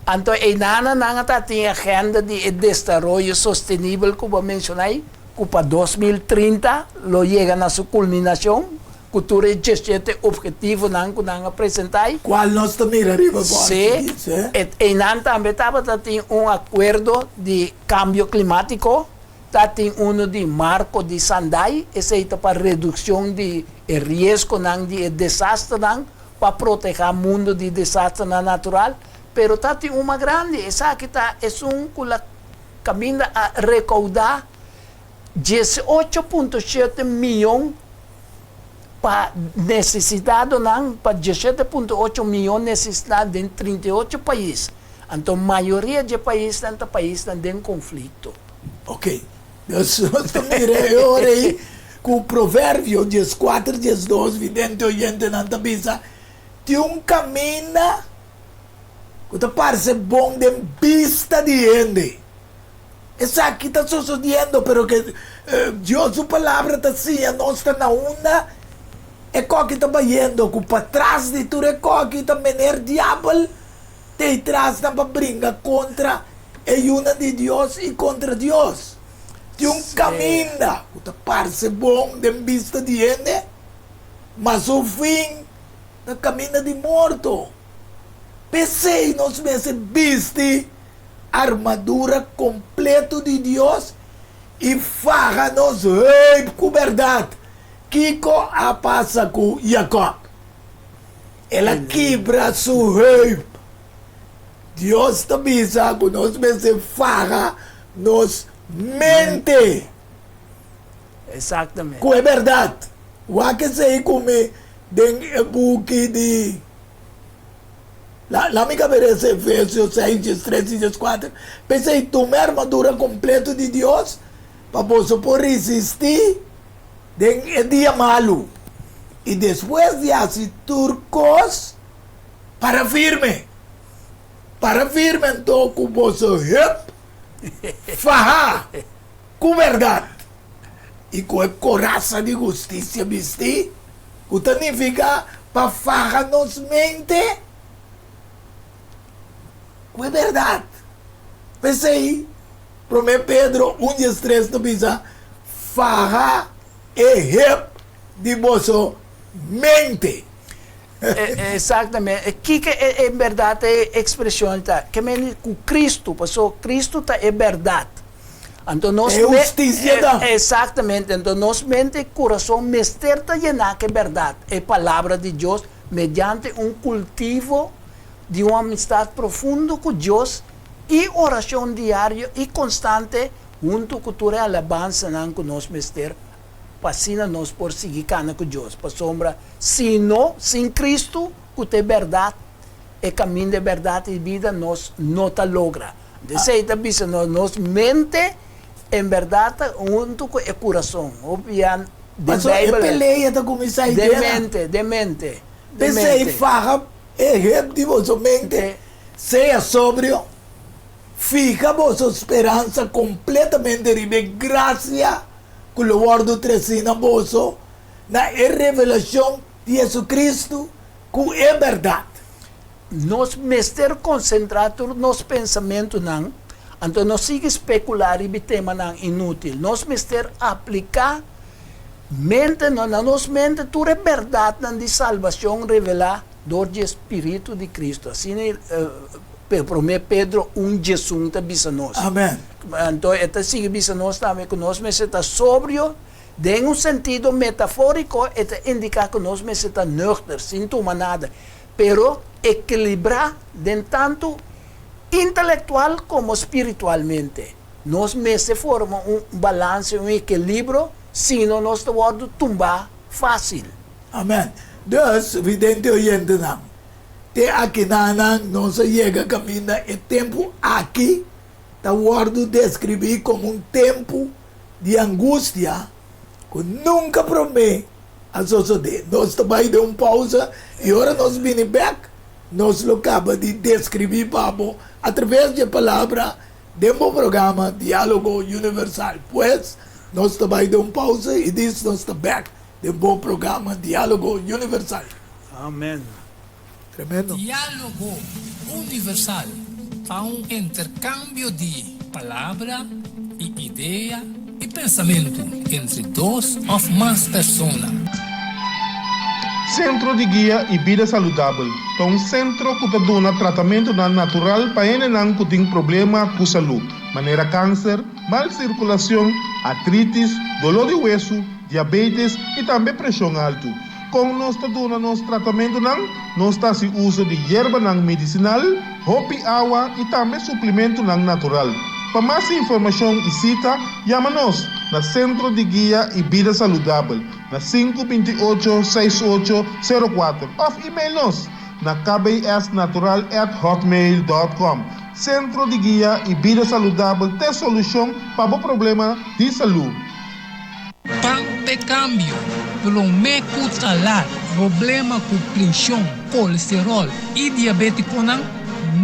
Anto eynana nan a ta tin agenda di e destaroyo sostenibel ku bo a menshoná ei, ku pa 2030 lo yega na su kulminashon ku tur e 17 ophetivonan ku nan a presentá ei. Kual nos ta mira riba bòrchi Sí, dice. e eynan tambe tabata tin un akuerdo di kambio klimátiko. Ta tin uno di Marco di Sandai, esei ta pa redukshon di e riesgonan di e desasternan, pa protehá mundu di desasternan natural. Pero ta tin un mas grandi, esaki ta esun ku la kaminda a rekoudá 18.7 mion pa nesesitadonan, pa 17.8 mion nesesitado den 38 pais. Anto mayoria dje paisnan ta paisnan den konflikto. Ok, nos nos ta mira e ora ei ku Proverbio 14 12 vidente oyentenan ta bisa, Tin un kaminda ku ta parse bon den bista di hende. Esaki ta sosodiendo, pero ke Dios su Palabra ta siña nos ta na unda e koki ta bayendo, ku patras di tur e koki ta mener diabel t'ei trasnan pa bringa kontra e yunan di Dios i kontra Dios. Tin un kaminda ku ta parse bon den bista di hende, ma su fin ta kaminda di morto. P'esei nos mester bisti armadura kompleto di Dios i faha nos heup ku bèrdat. Kiko a pasa ku Jakòb? El a kibra su heup. Dios ta bisa ku nos mester faha nos mente Exactamente. ku e bèrdat. Wak esei ku mi den e buki di La la mi kaberesa Efesios 6, 13 i 14, P'esei tuma e armadura kompleto di Dios pa boso por resistí den e dia malu, i despues di hasi tur kos, para firme. Para firme anto ku boso heup fahá ku bèrdat i ku e korasa di hustisia bistí. Ku ta nifiká pa faha nos mente ku e bèrdat. P'esei, Promé Pedro un diestres ta bisa, Faha e hep di boso mente. Eksaktamente. Kiko e bèrdat e ekspreshon ta? Ke mende ku Kristu, pasobra Kristu ta e bèrdat. Anto nos E hustisia ta. Exactamente. Anto nos mente y curason mester ta yená cu e berdad, e Palabra di Dios, mediante un cultivo di un amistad profundo cu Dios y oracion diario y constante hunto cu tur e alabansanan cu nos mester pa asina nos por sigui cana cu Dios. Pasobra si no, sin Cristo, cu ta e berdad, e caminda, e berdad y bida, nos no ta logra. Esei ta bisa nos, nos mente en berdad ta huntu ku e kurason. Hopi ya den Pasobra e Bijbel. pelea ta kuminsá Den idea. mente, den mente, den P'esei mente. faha e hep di boso mente, sea sobrio, fiha boso speransa kompletamente riba e grasia ku lo wòrdu tresí na boso na e revelashon di Jesucristo ku e bèrdat. Nos mester konsentrá tur nos pensamentunan, anto no sigui spekulá riba e temanan inútil. Nos mester apliká mente no na nos mente tur e bèrdatnan di salbashon revelá dor di e spiritu di Kristu. Asina e Promé Pedro un diesun ta bisa nos. Amèn. Anto e ta sigui bisa nos tambe ku nos mester ta sobrio. Den un sentido metafóriko e ta indiká ku nos mester ta nuchter, sin tuma nada. pero ekilibrá den tantu intelektual komo spiritualmente. Nos mester forma un balanse, un ekilibro, sino nos ta wòrdu tumbá fásil. Amèn. Dus, vidente oyentenan, te akinanan nos a yega kaminda e tempu aki ta wòrdu deskribí komo un tempu di angustia ku nunka promé A sosodé. Nos ta bai den un pausa i ora nos bini bèk, nos lo kaba di deskribí pa bo atraves di e palabra den bo programa Diálogo Universal. Pues, nos ta bai den un pausa i dis nos ta bèk den bo programa Diálogo Universal. Amen. Tremendo. Diálogo Universal ta un interkambio di palabra i idea i pensamentu entre dos òf mas persona. Sentro di Guia i Bida Saludabel ta un sentro ku ta duna tratamentunan natural pa hendenan ku tin problema ku salú. manera kanser, mal sirkulashon, artritis, doló di wesu, diabetes i tambe preshon altu. Kon nos ta duna nos tratamentunan? Nos ta hasi uso di yerbanan medisinal, hopi awa i tambe suplimentunan natural. Pa mas informashon i sita, yama nos na Sentro di Guia i Bida Saludabel na sinku 28 68 04 òf email nos na kbsnatural at hotmail dòt kòm. Sentro di Guia i Bida Saludabel t'e solushon pa bo problema di salú. Pan p'e kambio, promé ku ta lat. Problema ku preshon, kolesteròl i diabétikonan,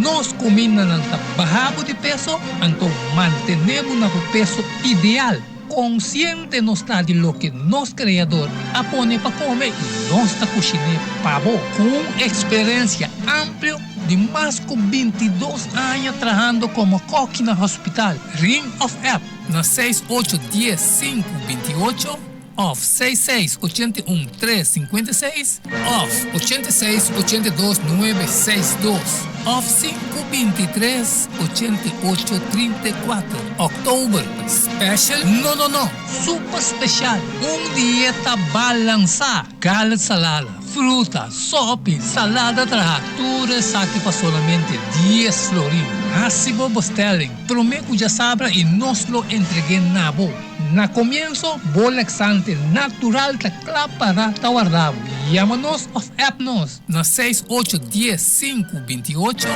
nos kumindanan ta baha bo di peso, anto mantené bo na bo peso ideal. Konsiente nos ta di loke nos Kreador a pone pa kome i nos ta kushiné pa bo. Ku un eksperensia amplio di mas ku 22 aña trahando komo kòki na hospital, ring òf app na seis ocho dies sinku 28 òf seis seis 81 tres 56 òf 86 82 nuebe seis dos òf sinku 23 88 34. Òktober special? No no no! Super special! Un dieta balansá! Garlic salada, fruta, sopi, salada traha, tur esaki pa solamente dies florin. Hasi bo bestelling prome ku djasabra i nos lo entreg'é na bo. Na komienso, bo laxante natural ta kla para ta warda bo. Yama nos òf app nos na seis ocho dies sinku 28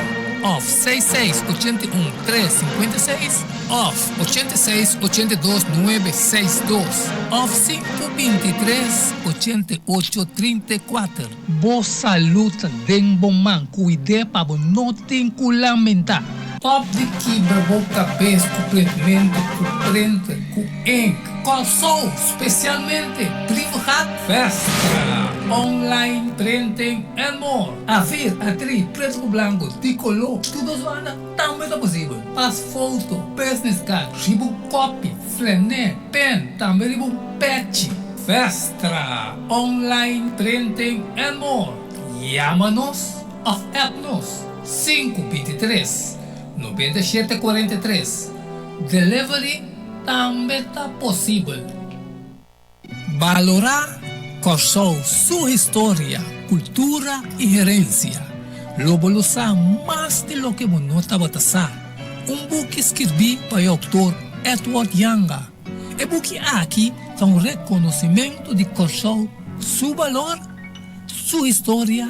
òf seis seis 81 tres 56 òf 86 82 nuebe seis dos òf sinku 23 88 34. Bo salud ta den bo man, cuid'é pa bo no tin cu lamenta. Stop di kibra bo kabes ku printmentu, ku printer, ku ink. Kòrsou, spesialmente Brievengat, Vestra, online printing and more. A-vier, A-drie, pretu ku blanku, di koló, tur dos banda tambe ta posibel. Pas foto, business card, riba un kopi, flené, pen, tambe riba un pechi. Vestra, online printing and more. Yama nos òf app nos. Sinku 23 97 43 Delivery tambe ta posibel. Balorá Kòrsou su historia, kultura i herensia. Lo bo lo sa mas di loke bo no tabata sa. Un buki skirbí pa e outor Edward Janga. E buki aki ta un rekonosimentu di Kòrsou su balor, su historia,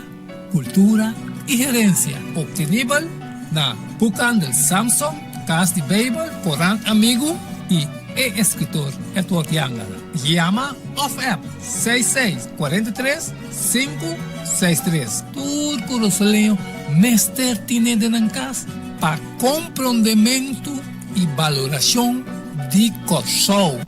Kultura i Herensia, obtenibel na Boekhandel Samson, Kas di Beibel, Korant Amigu i e eskritor Edward Janga. Yama òf app seis seis 43 sinku seis tres. Tur kurasoleño mester tine den nan kas pa komprondementu i balorashon di Kòrsou.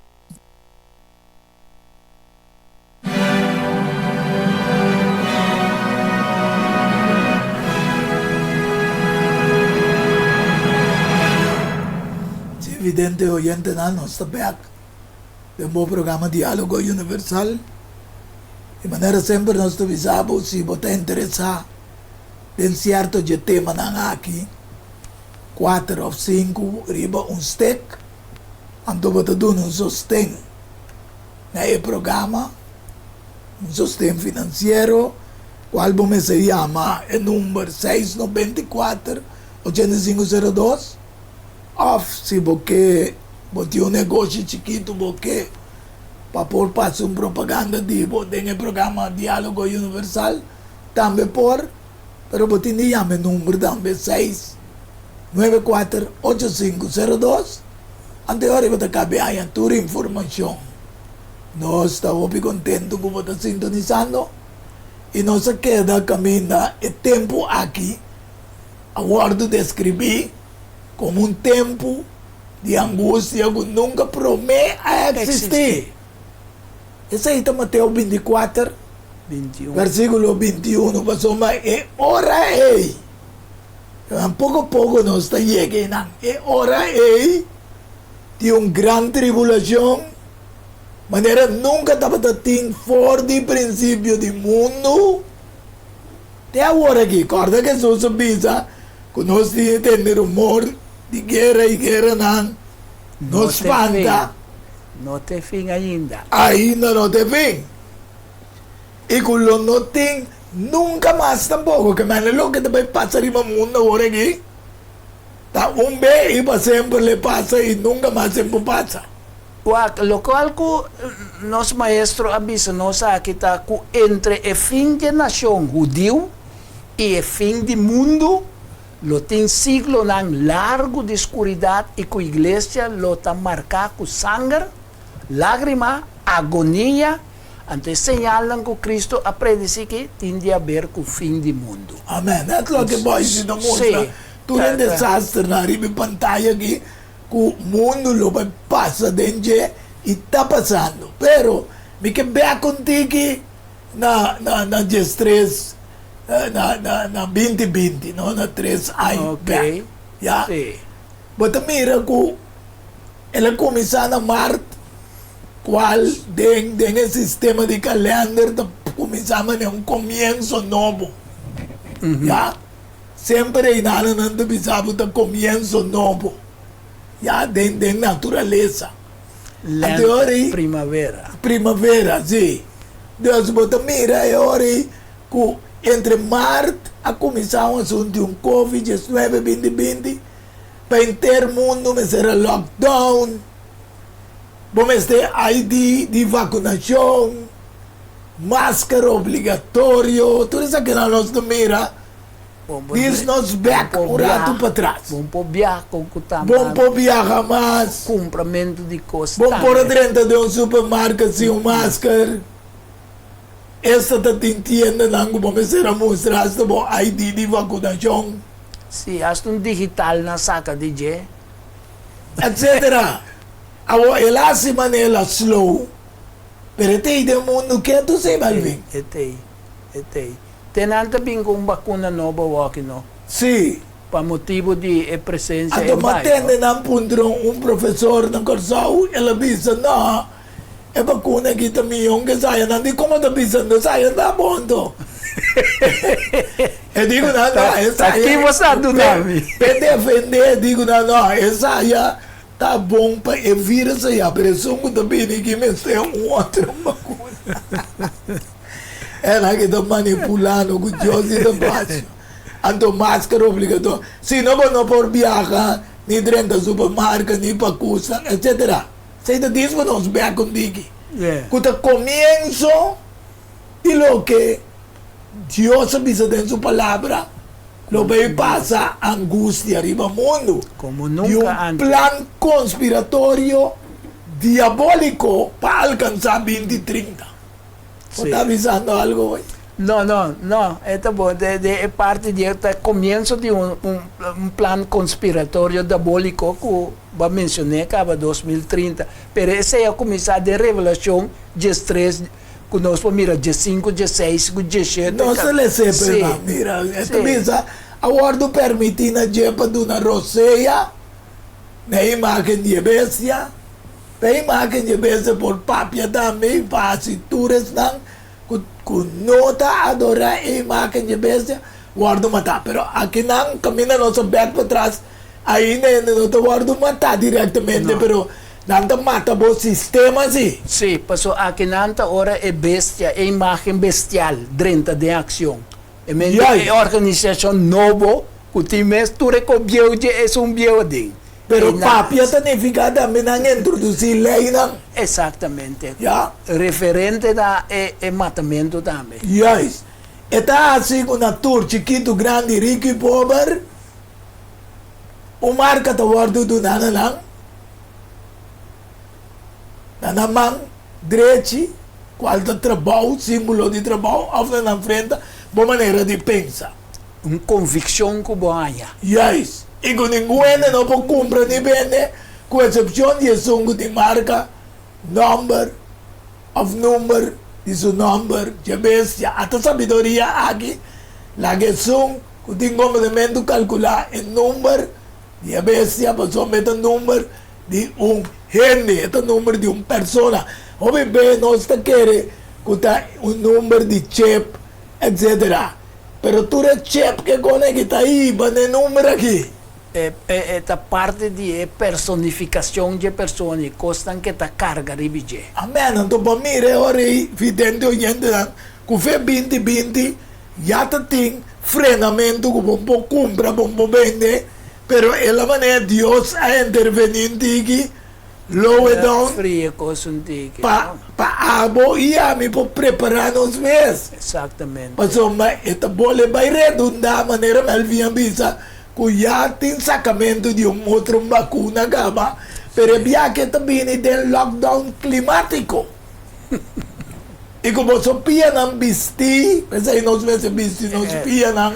Vidente oyentenan nos ta bek den bo programa Dialogo Universal. Di manera semper nos ta bisa bo si bo ta interesa den sierto dje temanan aki, kuater of sinku riba un stek, anto bo ta duna un sosten. Na e programa, un sosten finansiero, kual bo mester yama e number seis 94 85 02, òf si bo ke bo tin un negoshi chikitu bo ke pa por pasa un propaganda di bo den e programa Diálogo Universal, tambe por, pero bo tin di yama e number tambe seis nuebe kuater ocho sinku 02. Anto e ora bo ta kabe haña tur informashon. Nos ta hopi kontentu ku bo ta sintonisando i nos a keda kaminda e tempu aki a wòrdu deskribí komo un tempu di angustia ku nunka promé a eksistí. Esei ta Mateo 24, versíkulo 21, pasobra e ora ei. Poko poko nos ta yega einan. E ora ei tin un gran tribulashon manera nunka tabata tin for di prinsipio di mundu te awor aki. Kòrda Hesus a bisa ku nos tin e tende rumor di guera i gueranan, no spanta. No ta e fin ainda. Ainda no ta e fin. I ku lo no tin nunka mas tampoko. Ke manera loke ta bai pasa riba mundu awor aki ta un be i pa semper lo e pasa i nunka mas e por pasa. Wak, lokual ku nos Maestro a bisa nos aki ta ku entre e fin dje nashon hudiu i e fin di mundu lo tin siglonan largu di skuridat i ku iglesia lo ta marká ku sanger, lágrima, agonia, anto e señalnan ku Kristu a predisí ki tin di haber ku fin di mundu. Amèn. Nèt loke Boyce ta mustra tur e desasternan riba e pantaya aki ku mundu lo bai pasa den dje i ta pasando. Pero mi ke bèk un tiki na na na diestres na na na binti binti no na tres aña bèk. Ya. Bo ta mira ku el a kuminsá na mart, kual den den e sistema di kalènder ta kuminsá manera un komienso nobo. Ya, semper reinanonan ta bisa bo ta komienso nobo, ya, den den naturalesa. Anto e ora ei. Primavera. Primavera, si. Dus bo ta mira e ora ei ku entre mart a kuminsá un asuntu di un covid diesnuebe binti binti. Pa henter mundu mester a lockdown, bo mester ID di vakunashon, maskara obligatorio, tur esakinan nos ta mira dis nos bek un ratu patras. Bon por biaha kon ku ta Bon por biaha mas. Kumpramentu di kos tambe. Bon por a drenta den un supermarket sin un masker. Esta ta tin tiendanan ku bo mester a mustra hasta bo ID di vakunashon. Si, hasta un digital nan saka di dje. Etcetera. Awor el a hasi manera slow, pero e t'ei den mundu ketu si, Melvin. E t'ei, e t'ei. Te nan ta bin ku un bakuna nobo awor aki no. Si. Pa motibu di e presensia Anto e m'a bai no. tende nan puntra un profesor na Kòrsou, el a bisa, No, E bakuna aki ta mion ke saya. Nan di, Komo ta bisa? No saya ta bon anto. E di ku nan, No, e saya. Ta ki bo sa duna mi? P'e defendé, e di ku nan, No, e saya ta bon pa e virus aya, pero esun ku ta bini aki mester un otro bakuna. Esnan ki ta manipulá no ku Dios di ta pasio. Anto maskara obligatorio. Si no bo no por biaha ni drenta supermarket ni pa kusnan, etcetera. Esei ta dis pa nos bek un tiki, ku ta komienso di loke Dios a bisa den su Palabra lo bay pasa angustia riba mundu, di un plan konspiratorio diabóliko pa alkansá binti trinta. Bo ta bisando algo hoy? No, no, no, e ta bon. De, de e parti di e ta comienzo di un, un, un plan conspiratorio diabolico cu bo a mencioné caba 2030. Pero esey a cuminsa den Revelacion diestres cu nos por mira diescinco, diesseis cu diesshete. Nos ta les'é, pero nan mira, e ta bisa, A wordo permiti na dje pa duna rosea na e imagen di e bestia. Pa e imagen di e bestia por papia tambe i pa hasi tur esnan ku ku no ta adorá e imagen di e bestia wòrdu matá. Pero akinan kaminda nos a bèk patras ainda hende no ta wòrdu matá direktamente pero nan ta mata bo sistema si. Sí, pasobra akinan ta ora e bestia, e imagen bestial drenta den akshon. E men e organisashon nobo ku tin mes tur e ko bieu dje esun bieu aden. Pero papia ta nifiká tambe nan introdusí leinan. Exactamente. Ya. Referente na e e matamentu tambe. Juist. E ta hasi ku na tur, chikitu, grandi, riku i pober, un marka ta wòrdu duná na nan, na nan man drechi, kual ta trabou, símbolo di trabou, òf na nan frenta, bo manera di pensa. Un konvikshon ku bo haña. Juist. I ku ningun hende no por kumpra ni bende, ku eksepshon di esun ku tin marka, nòmber òf number di su nòmber dje bestia. Ata sabiduria aki, laga esun ku tin komprendementu kalkulá e number di e bestia, pasobra e ta number di un hende, e ta number di un persona. Hopi be nos ta kere ku ta un number di chip, etsetera. Pero tur e chip ke kone ki ta hiba na e number aki. E ta parti di e personificacion dje persona i cosnan cu e ta carga riba dje. Amen. Anto bo mira e ora ei, vidente oyentenan, cu fe binti binti ya ta tin frenamentu cu bo por cumpra, bo por bende, pero e la manera Dios a interveni un tiki, low it down, Fria cos un tiki, pa no? pa abo i ami por prepara nos mes. Exactamente. Pasobra e ta bole bai redunda, manera Melvin a bisa, Ku ya tin sakamentu di un otro bakuna kaba, pero e biaha ta bini den lockdown klimátiko. I ku boso pianan bistí, p'esei nos mester bisti nos pianan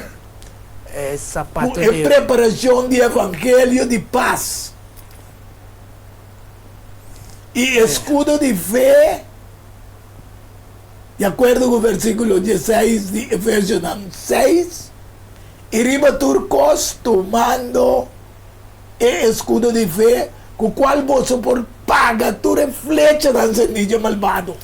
ku e preparashon di evangelio di pas i eskudo di fe, di akuerdo ku versíkulo dieseis di Efesionan seis. I riba tur kos tumando e eskudo di fe, ku kual boso por paga tur e flechanan sendí dje malbado.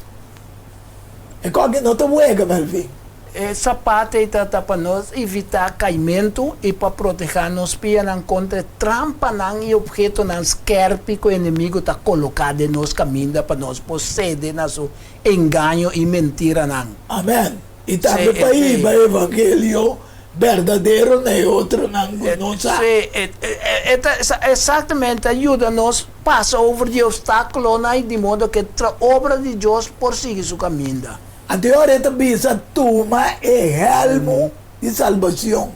E kòke no ta wega, Melvin. E sapato ei ta ta pa nos evitá kaimentu i pa protehá nos pianan kontra e trampanan i ophetonan skèrpi ku e enemigu ta koloká den nos kaminda pa nos por sede na su engaño i mentiranan. Amèn. I tambe pa hiba e evangelio berdadero na e otronan ku no sa. Sí, e ta exactamente ta yuda nos pasa over di e obstáculonan i di modo ku e obra di Dios por sigui su kaminda. Anto e ora e ta bisa, Tuma e hèlmu di salbacion,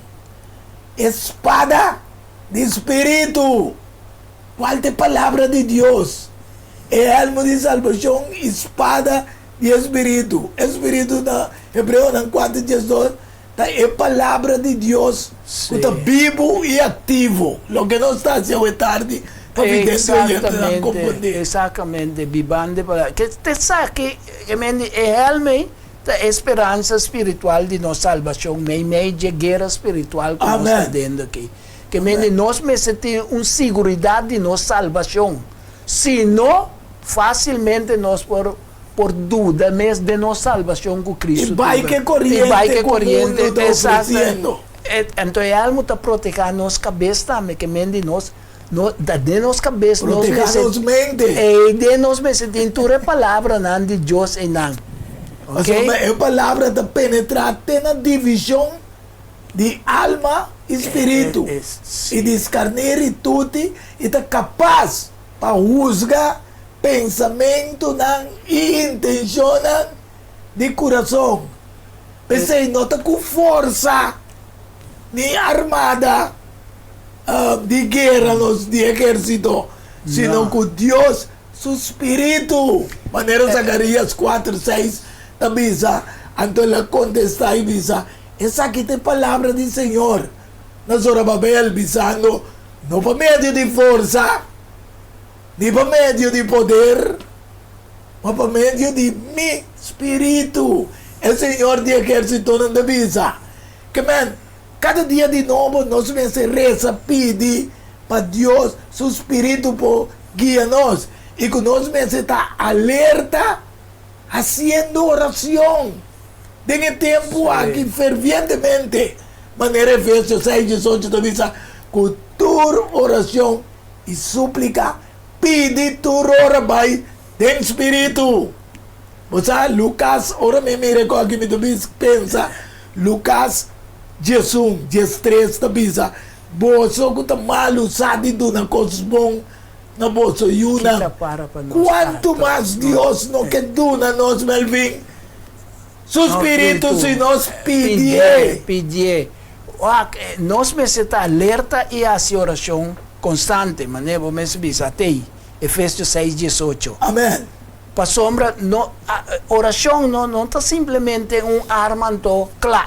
e spada di Spiritu, kual ta e palabra di Dios, e hèlmu di salbacion i spada Di e Spiritu. E Spiritu na Hebreonan kuater diesdos ta e Palabra di Dios ku ta bibu i aktivo. Loke nos ta hasi awe tardi pa vidente oyentenan komprendé. Exactamente, bibando e Palabra. Ke te sa ke men di e hèlm ei ta e speransa spiritual di nos salbashon meimei dje guera spiritual ku nos ta dendo aki. Ke men di nos mester tin un siguridat di nos salbashon. Si no, fásilmente nos por por duda mes den nos salbacion cu Cristo I bai tin. ke I bai koriente ke ku koriente, mundu ta exacto. ofresiendo. E, anto e almu ta proteha nos kabes tambe, ke men di nos, no, ta den nos kabes nos Proteha mester, nos mente. ei den nos mester tin tur e palabranan di Dios einan. Ok? Pasobra e palabra ta penetra te na divishon di alma i spiritu, i diskarnir i tuti, i ta kapas pa husga pensamentunan i intenshonnan di kurason. P'esei no ta ku forsa ni armada di guera nos di ehérsito, sino ku Dios su spiritu, manera Zakarías kuater seis ta bisa. Anto el a kontestá i bisa, Esaki ta e palabra di Señor na Zorobabel, bisando, No pa medio di forsa, ni pa medio di poder, ma pa medio di mi spiritu, e Señor di ehérsitonan ta bisa. Ke men, kada dia di nobo nos mester resa pidi pa Dios su spiritu por guia nos i ku nos mester ta alerta hasiendo oracion den e tempu aki fervientemente, manera Efesios seis diesocho ta bisa, ku tur oracion i súplika pidi tur ora bai den spiritu. Bo sa, Lukas, ora mi mira e kos aki mi ta bisa pensa, Lukas diesun, diestres ta bisa, Boso ku ta malu sa di duna kos bon na boso yunan, kuantu mas Dios no ke duna nos, Melvin, Su spiritu si nos pidié. Pidié. Wak, nos mester ta alerta i hasi orashon konstante, manera bo mester bisa atei, Efesios seis diesocho. Amen. Pasobra no, orashon no no ta simplemente un arma anto kla.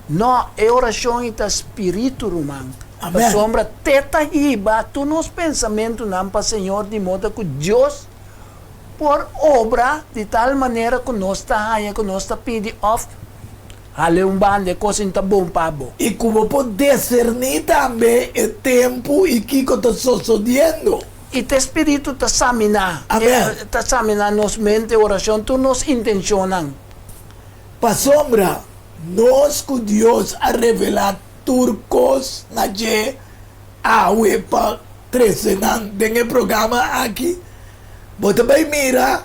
No, e orashon ei ta spiritu, ruman. Amen. Pasobra te ta hiba tur nos pensamentunan pa Señor di moda ku Dios por obra di tal manera ku nos ta haña ku nos ta pidi òf hal'é un banda e kos ei ta bon pa bo. I ku bo por deserní tambe e tempu i kiko ta sosodiendo. I te Spiritu ta saminá, Amen. ta saminá nos mente, orashon, tur nos intenshonnan. Pasobra nos ku Dios a revelá tur kos na dje. awe pa trese nan den e programa aki, bo ta bai mira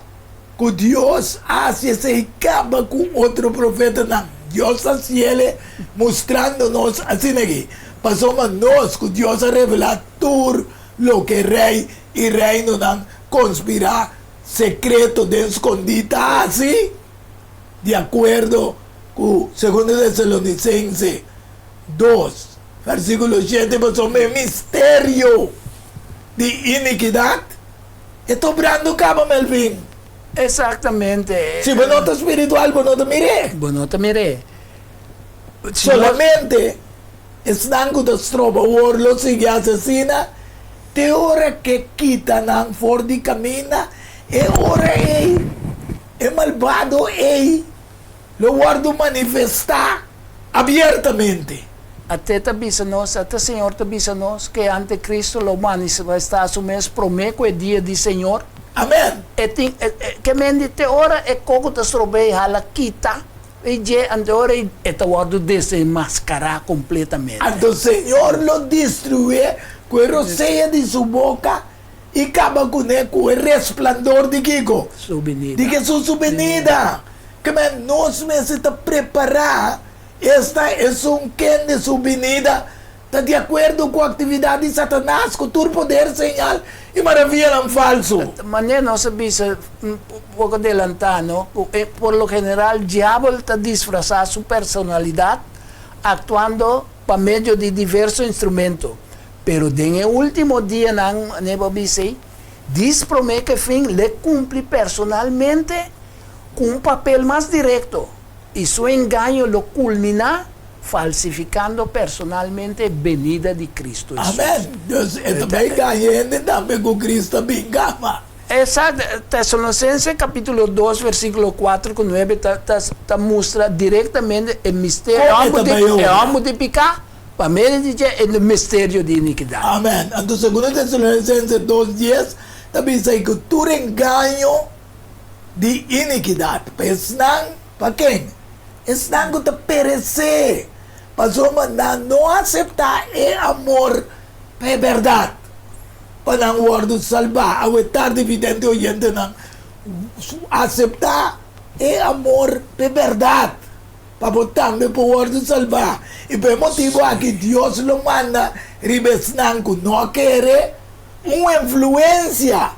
ku Dios a hasi esei kaba ku otro profetanan. Dios ta hasiel mustrando nos asina aki, pasobra nos ku Dios a revelá tur loke rei i reinonan konspirá sekreto den skondí ta hasi, di akuerdo ku Segundo Tesalonisense dos, versíkulo shete, pasobra e misterio di inikidat e ta obrando kaba, Melvin. Exactamente. Si bo no ta spiritual, bo no ta mir'é. Bo no ta mir'é. Solamente esnan ku ta stroba wor lo sigui hasi asina te ora ke kita nan for di kaminda, e ora ei e malbado ei lo wòrdu manifestá abiertamente. Até ta bisa nos, até Señor ta bisa nos, ku e antikristu lo manifestá su mes promé ku e dia di Señor. Amèn. E tin, ke men di te ora e koko ta strob'é i hala kita i dje, anto e ora ei e ta wòrdu desenmaskará kompletamente. Anto Señor lo destruié ku e rosea di su boka i kaba kuné ku e resplandor di kiko? Su binida. Di Hesus su binida. Ke men nos mester ta prepará, esta esun kende su binida ta di akuerdo ku aktividat di Satanas ku tur poder, señal i maravianan falsu. Manera nos a bisa un poko adelantá, no, ku por lo general diabel ta disfrasá su personalidat aktuando pa medio di diverso instrumento. Pero den e último dianan, manera bo a bisa ei, dis promé ku e fin l'e kumpli personalmente ku un papel mas direkto, i su engaño lo kulminá falsifikando personalmente e benida di Kristu Hesus. Amèn! Dus e ta bai gaña hende tambe ku Kristu a bin kaba. Esakto. Tesalonisense kapítulo dos versíkulo kuater ku nuebe ta ta mustra direktamente e misterio, Kon e ta bai e obra? hòmber di piká Pa medio di dje e misterio di inikidat. Amen. Anto Segundo Tesalonicense dos dies ta bisa i ku tur engaño di inikidat pa esnan, pa ken? Esnan ku ta peresé, pasobra nan no aseptá e amor pa e bèrdat, pa nan wòrdu salbá. Awe tardi vidente oyentenan aseptá e amor pa e bèrdat. Pa bo tambe por wòrdu salbá. I pa e motibu aki Dios lo manda riba esnan ku no a kere un influensia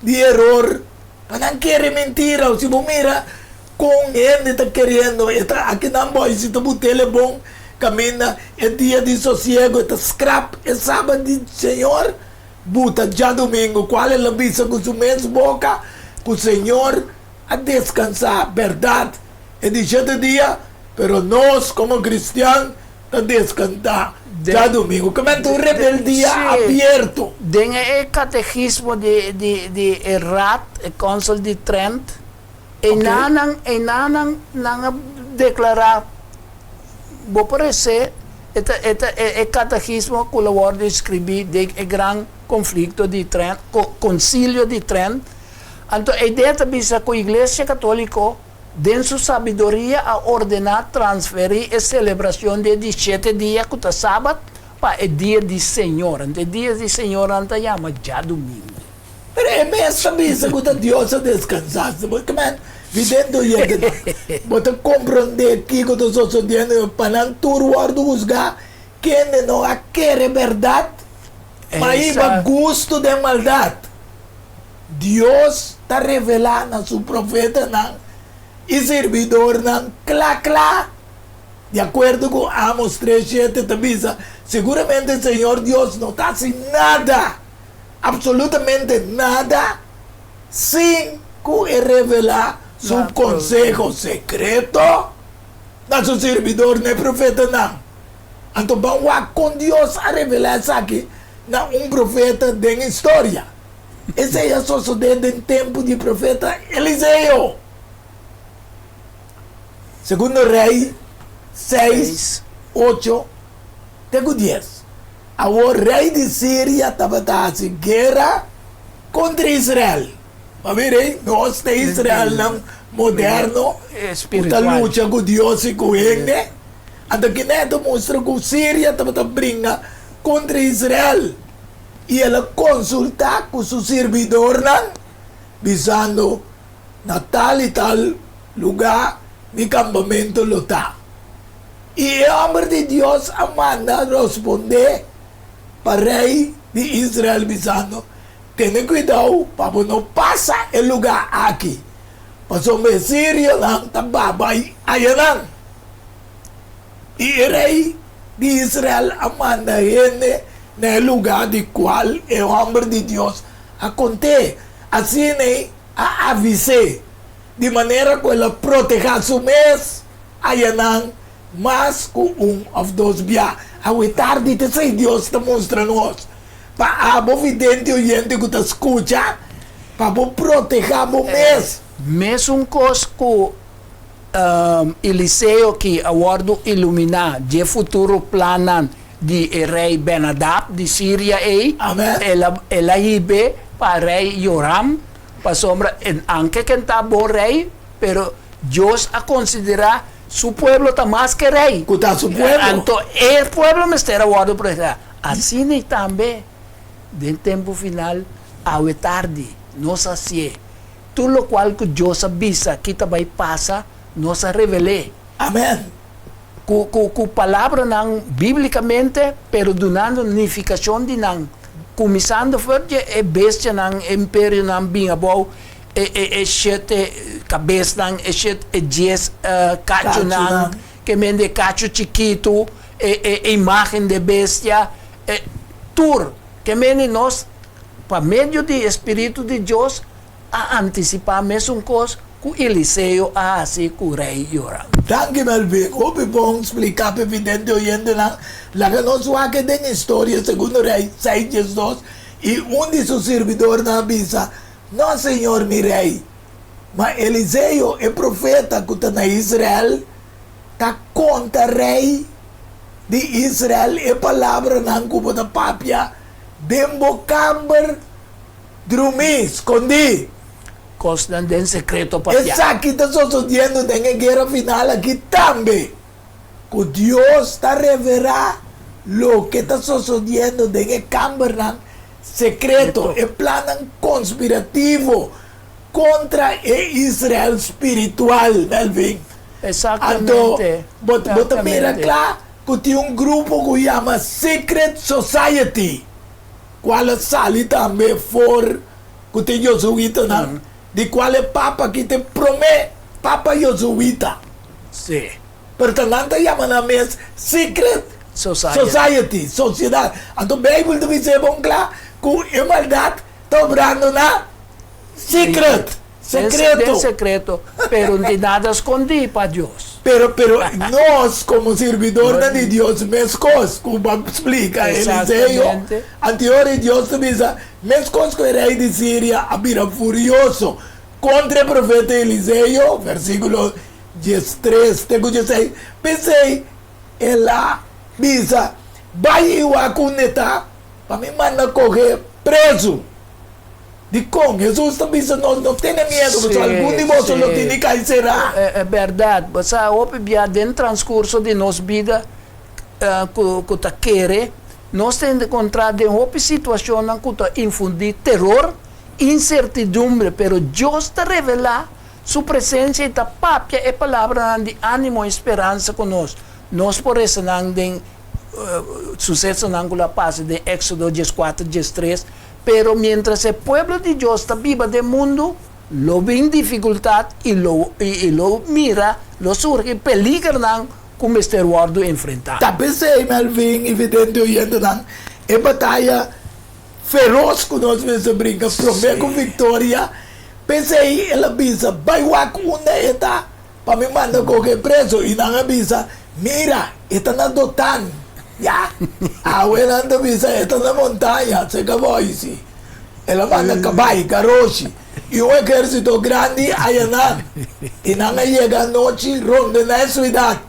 di eror pa nan kere mentira. Si bo mira kon hende ta keriendo, e ta akinan bo si ta but'el e bon kaminda e dia di sosiego, e ta skrap e sabat di Señor, buta djadumingu, kual el a bisa ku su mes boka ku Señor a deskansá. Bèrdat, E di shete dia, pero nos komo kristian ta deskantá djadumingu. Kamente un rebeldia abierto. Den e kategismo di di di e Raad, e Council di Trent, einanan einanan nan a deklará, bo por esé e ta e ta e kategismo ku lo wòrdu inskribí den e gran konflikto di Trent, konsilio di Trent. Anto e idea ta bisa ku Iglesia Katóliko Den su sabiduria a ordená transferí e selebracion di e di shete dia, cu ta Sabat, pa e dia di Señor. Anto e dia di Señor nan ta yama djadumingu. Pero e mes ta bisa cu ta Dios a descansá. Si bo ta vidente oyentenan, bo ta comprendé kico ta sosodiendo pa nan tur wordo husgá, kende no a kere berdad, ma hiba gusto den maldad. Dios ta revelá na su profetanan i sirbidornan kla kla. Di akuerdo ku Amos tres shete ta bisa, Seguramente Señor Dios no ta hasi nada, apsolutamente nada, sin ku e revelá su konseho sekreto na su sirbidornan, e profetanan. Anto ban wak kon Dios a revelá esaki na un profeta den historia. Esei a sosodé den tempu di profeta Eliseo. Segundo Rei seis, ocho te ku dies. Awor rei di Siria tabata hasi guera kontra Israel. Pa mira ei, nos ta Israelnan moderno ku ta lucha ku Dios i ku hende. Anto kineto mustra ku Siria tabata bringa. kontra Israel, i el a konsultá ku su sirbidornan, bisando, Na tal i tal lugá mi kampamentu lo ta. I e hòmber di Dios a manda rospondé pa rei di Israel, bisando, Tene kuidou pa bo no pasa e lugá aki, pasobra e sirionan ta baba ayanan. I e rei di Israel a manda hende na e lugá di kual e hòmber di Dios a kont'é. Asina ei a avis'é, di manera ku el a protehá su mes ayanan mas ku un òf dos bia. Awe tardi ta esei Dios ta mustra nos, pa abo vidente oyente ku ta skucha, pa bo protehá bo mes. Mesun kos ku Eliseo ki a wòrdu iluminá dje futuro plannan di e rei Benadab di Siria ei, el a el a hib'é pa rei Joram, pasobra anke ken ta bon rei, pero Dios a konsiderá su pueblo ta mas ke rei. Ku ta su pueblo. Anto e pueblo mester a wòrdu protegá. Asina i tambe den tempu final, awe tardi, nos hasié. Tur lokual ku Dios a bisa ki ta bai pasa, nos a revel'é. Amen. Ku, ku, ku palabranan bíblikamente, pero dunando nifikashon di nan. Kuminsando for dje e bestianan, e imperionan bin abou, e, e, e shete kabesnan, e shet, e dies kachunan, ke mende e kachu chikitu, e, e, e imágen di e bestia, e, tur. Ke mende nos, pa medio di e spiritu di Dios, a antisipá mesun kos ku Eliseo a hasi ku Rei Joram. Danki Melvin, hopi bon spliká pa e vidente oyentenan. Laga nos wak e den historia Segundo Rei seis diesdos, I un di su sirbidornan a bisa, No, señor mi rei, ma Eliseo, e profeta ku ta na Israel, ta konta rei di Israel e palabranan ku bo ta papia den bo kamber drumí, skondí. Kosnan den sekreto papia. Esaki ta sosodiendo den e guera final aki tambe, ku Dios ta revelá loke ta sosodiendo den e kambernan sekreto, e plannan konspirativo kontra e Israel spiritual, Melvin. Anto bo bo ta mira kla ku tin un grupo ku yama Secret Society kual a sali tambe for ku tin Yosuitanan di kual e papa aki ta e promé papa Yosuita. Pero ta nan ta yama nan mes Secret Society, sosiedat. Anto Beibel ta bisa e bon kla ku e maldat ta obrando na secret. Secreto. Den secreto, pero no tin nada scondí pa Dios. Pero, pero nos como sirbidornan di Dios mescos cu bo a splica Eliseo, anteora y Dios ta bisa, mescos cu e rey di Siria a bira furioso contra e profeta Eliseo, versiculo diestres te cu dieseis, p'esey el a bisa, Bay y wak unda e ta, pa mi manda coge preso. Dikon Hesus ta bisa nos no tene miedu, pasobra algun di boso lo tin di kai será? E bèrdat. Bo sa, hopi bia den transkurso di nos bida ku ta kere, nos ta enkontrá den hopi situashonnan ku ta infundí teror, insertidumbre, pero Dios ta revelá Su presensia i ta papia e palabranan di ánimo i speransa ku nos. Nos por resa nan den susesonan ku lo a pasa den Éksodo dieskuater, diestres, Pero mientras e pueblo di Dios ta biba den mundu, lo bin dificultad y lo y lo mira, lo surgi peligernan cu mester wordo enfrenta. Ta p'esei, Melvin y vidente oyentenan, e bataya feroz cu nos mester brinca prome cu victoria, p'esei el a bisa, Bai wak unda e ta, Pa mi manda koke preso i nan a bisa, Mira, e ta na Dotan. Ya, awe nan ta bisa, E ta na montaña, serka Boise. El a manda kabai, garoshi, i un ehérsito grandi aya nan, i nan a yega anochi rondená e suidat.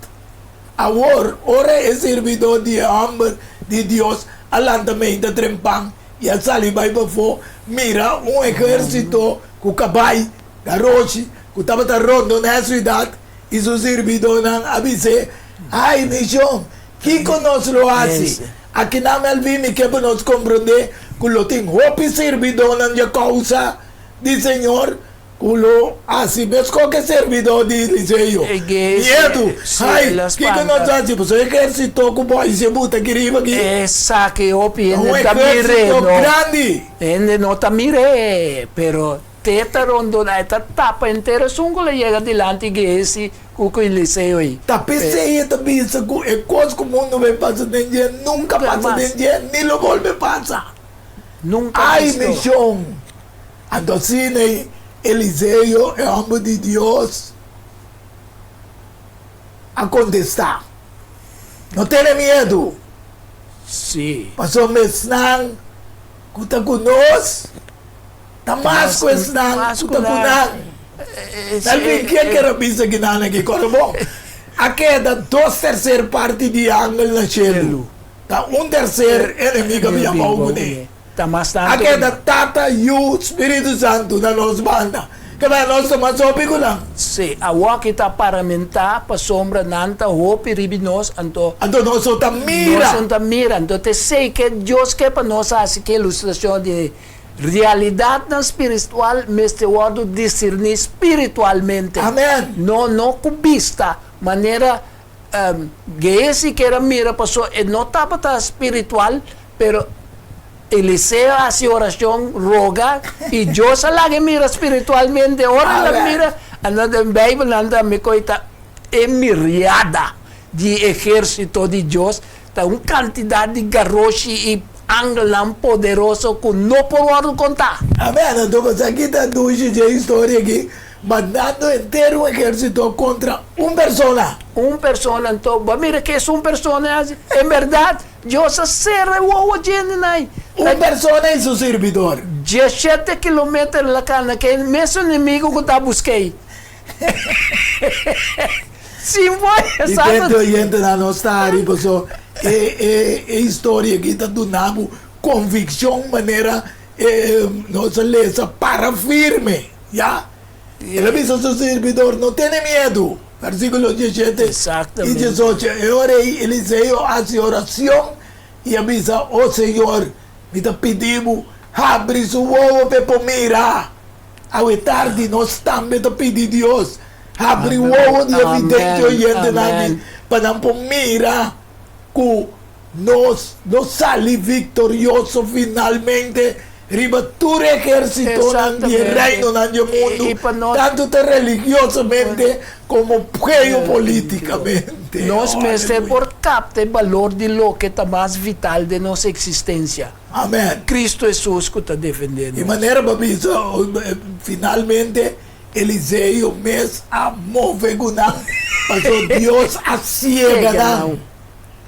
Awor, ora e sirbidó di e hòmber di Dios a lanta meinta trempan i a sali bai pafó, mira, un ehérsito ku kabai, Garoshi, ku tabata rondoná e siudat, i su sirbidónan a bis'é, Ai, mi shon, kiko nos lo hasi? Akinan Melvin mi ke pa nos komprondé ku lo tin hopi sirbidónan dje kousa di Señor ku lo hasi meskos ku e sirbidó di Eliseo. Miedu! Ai, kiko nos hasi? Pasobra e ehérsito ku bo hasi buta aki riba aki Esaki hopi ta un hende ta mir'é, ehérsito no. grandi. Hende no ta mir'é, pero te ta rondoná, e ta tapa henter esun ku lo yega dilanti Gehezi ku ku Eliseo ei. Ta p'esei e ta bisa ku e kos ku mundu bai pasa den dje nunka pasa den dje ni lo bolbe pasa. Nunka Ai bisto. mi shon! Anto asina ei Eliseo, e hòmber di Dios, a kontestá, No tene miedu, Sí. pasobra esnan ku ta ku nos ta mas ku esnan ku ta ku nan. Tal ken ker a bisa kinan aki? Kòrda bon, a keda dos terser parti di angel na shelu, ta un terser enemigo a bia bou kuné. A keda Tata, Yu, Spiritu Santu na nos banda. Keda nos ta mas hopi ku nan. Sí, awoki ta paramentá pasobra nan ta hopi riba nos, anto. Anto nos no ta mira. Nos no ta mira. Anto ta esei ke Dios ke pa nos hasi ki ilustrashon di realidatnan spiritual mester wòrdu disirní spiritualmente. Amen. No no ku bista, manera Gehazi kier a mira pasobra e no tabata spiritual, pero Eliseo a hasi orashon, roga, i Dios a laga e mira spiritualmente. Ora el a mira, anto den Beibel nan ta mi koe ta e miriada di ehérsito di Dios, ta un kantidat di garoshi i angelnan poderoso ku no por wòrdu kontá. Amen. Anto bo sa ki ta dushi dje historia aki? Mandando henter un ehérsito kontra un persona. Un persona, anto bo a mira ke esun persona a hasi? En bèrdat, Dios a sera e wowo djende nan. Un persona i su sirbidor. Dieshete kilometer la kana ke e mesun enemigo ku ta busk'ei. Sin por I sa tente oyentenan nos ta hari paso e e e historia aki ta duna bo konvikshon manera e nos a lesa para firme ya. El a bisa su sirbidor no tene miedu. Versikulo diesshete i diesocho, E ora ei Eliseo a hasi oracion i a bisa, O Señor, mi ta pidi bo, habri su wowo p'e por mira. Awe tardi nos tambe ta pidi Dios, habri wowo di e vidente oyentenan aki pa nan por mira ku nos lo sali viktorioso finalmente riba tur ehérsitonan di e reinonan di e mundu, tantu ta religiosamente komo geopolítikamente. Nos mester por kapta e balor di loke ta mas vital den nos eksistensia. Amen. Kristu Hesus ku ta defendé nos. Di manera pa bisa, finalmente Eliseo mes a move ku nan, pasobra Dios a siega nan.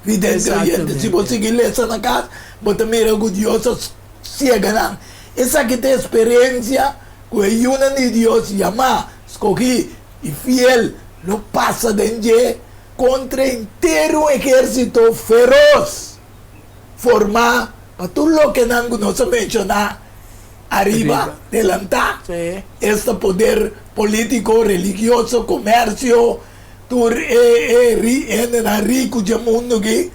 Vidente oyente, si bo sigui lesa na kas, bo ta mira ku Dios a siega nan. Esaki ta e eksperensia ku e yunan di Dios yamá, skogí i fiel lo pasa den dje kontra henter un ehérsito feros formá pa tur lokenan ku nos a menshoná ariba delantá, esta poder polítiko, religioso, komersio, Tur e e hendenan riku dje mundu aki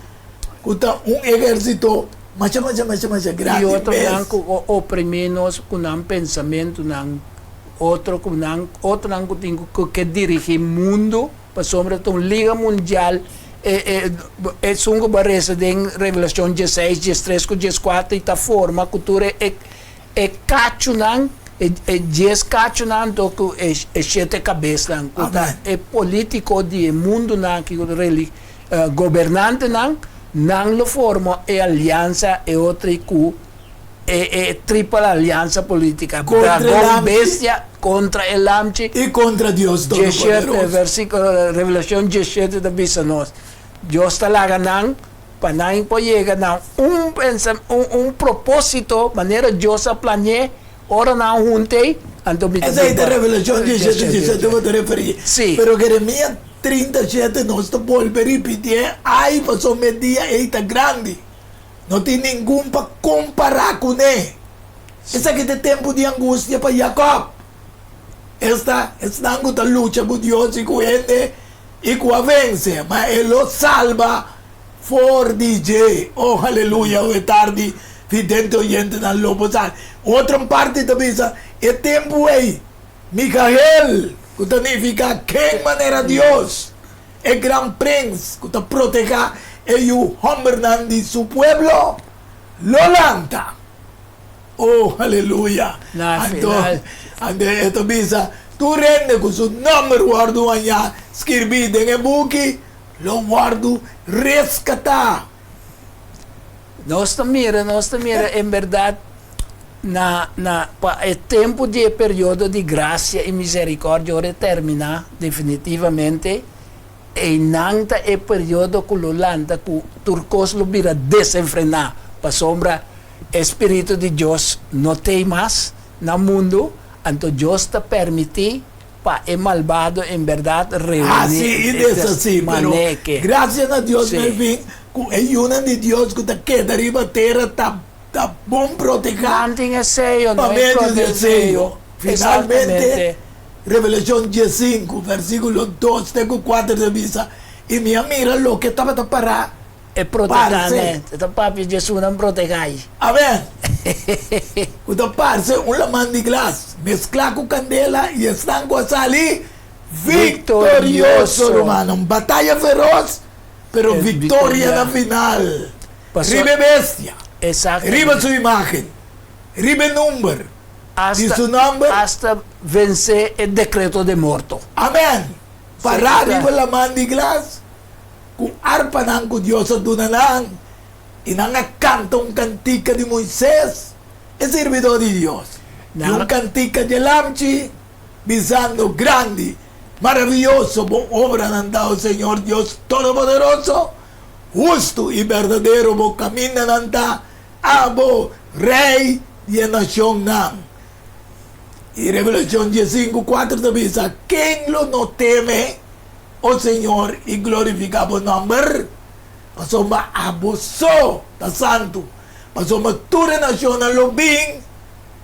ku ta un ehérsito masha masha masha masha I grandi otronan mes. ku a oprimí nos ku nan pensamentunan, otro ku nan otronan ku tin ku ke dirigí mundu, pasobra ta un liga mundial, e e esun ku bo a resa den Revelashon dieseis, diestres ku dieskuater i ta forma ku tur e e E kachunan, e e dies kachunan anto ku e e shete kabesnan ku ta Amen. e politiko di e mundunan aki ku ta reli gobernantenan, nan lo forma e aliansa e otro i ku e e tripel aliansa politika, Kontra e dragon, lamchi. bestia kontra e lamchi. I kontra Dios Diesshete, Todopoderoso. versikulo, Revelashon diesshete ta bisa nos, Dios ta laga nan Pa nan por yega na un un propósito manera Dios a plane'é, ora nan hunt'ei, anto mi ta Esei ta bin pa. Revelashon diesshete diesshete bo ta referí. Sí. Pero Jeremías 37 nos ta bolbe ripitié, Ai, pasobra e dia ei ta grandi, no tin ningun pa kompará kuné. Esaki ta e tempu di angustia pa Jakòb, esta, esnan ku ta lucha ku Dios i ku hende i ku a vense, ma e lo salba. For di dje. Oh, aleluya, awe tardi, vidente oyentenan lo por sa. Otro parti ta bisa, e tempu ei, Mikael, ku ta nifiká Ken manera Dios, e gran prens ku ta protehá e yu hòmbernan di su pueblo, lo lanta. Oh, aleluya! Na Anto, final. anto e ta bisa, Tur hende ku su nòmber wòrdu hañá skirbí den e buki, lo wòrdu reskatá. Nos ta mira, nos ta mira en bèrdat na, na, pa e tempu di e periodo di grasia i miserikòrdia ora e terminá definitivamente, einan ta e periodo ku lo lanta ku tur kos lo bira desenfrená, pasobra E spiritu di Dios no t'ei mas na mundu, anto Dios ta permití pa e malbado en bèrdat reuní Hasi i deshasí, pero maneke. grasia na Dios Sí. Melvin ku e yunan di Dios ku ta keda riba tera ta ta bon protehá Nan tin e seyo, pa no e medio di e prote seyo. seyo. Finalmente, Exactamente. Revelashon diesinku, versíkulo dos te ku kuater ta bisa, I mi a mira loke tabata pará E protehá Parse. ne. E ta papia Jesunan protehá i. Amen! Ku ta parse un laman di glas mesklá ku kandela i esnan ku a sali viktorioso, rumannan. Un bataya feros, pero viktoria na final. Riba e bestia, riba su imágen, riba e number di su nòmber. Asta vensé e dekreto di morto. Amen! Pará riba laman di glas. Ku arpanan ku Dios a duna nan, i nan a kanta un kantika di Moises, e sirbidó di Dios, i un kantika dje Lamchi, bisando, Grandi, maravioso bo obranan ta, o Señor Dios Todopoderoso! Hustu i berdadero bo kamindanan ta, abo, Rei di e nashonnan. I Revelashon diesinku kuater ta bisa, Ken lo no teme? O Señor, i glorifiká bo nòmber, pasobra abo so ta santu, pasobra tur e nashonnan lo bin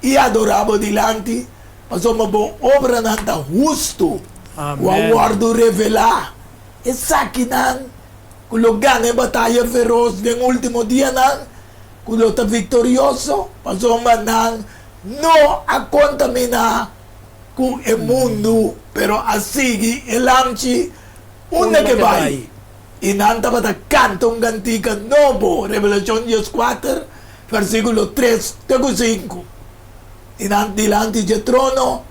i adorá bo dilanti, pasobra bo obranan ta hustu ku a wòrdu revelá. Esakinan ku lo gana e bataya feros den último dianan, ku lo ta viktorioso, pasobra nan no a kontaminá ku e mundu, pero a sigui e lamchi unda ke bai. I nan tabata kanta un kantika nobo, Revelashon dieskuater, versíkulo tres te ku sinku. I nan dilanti dje trono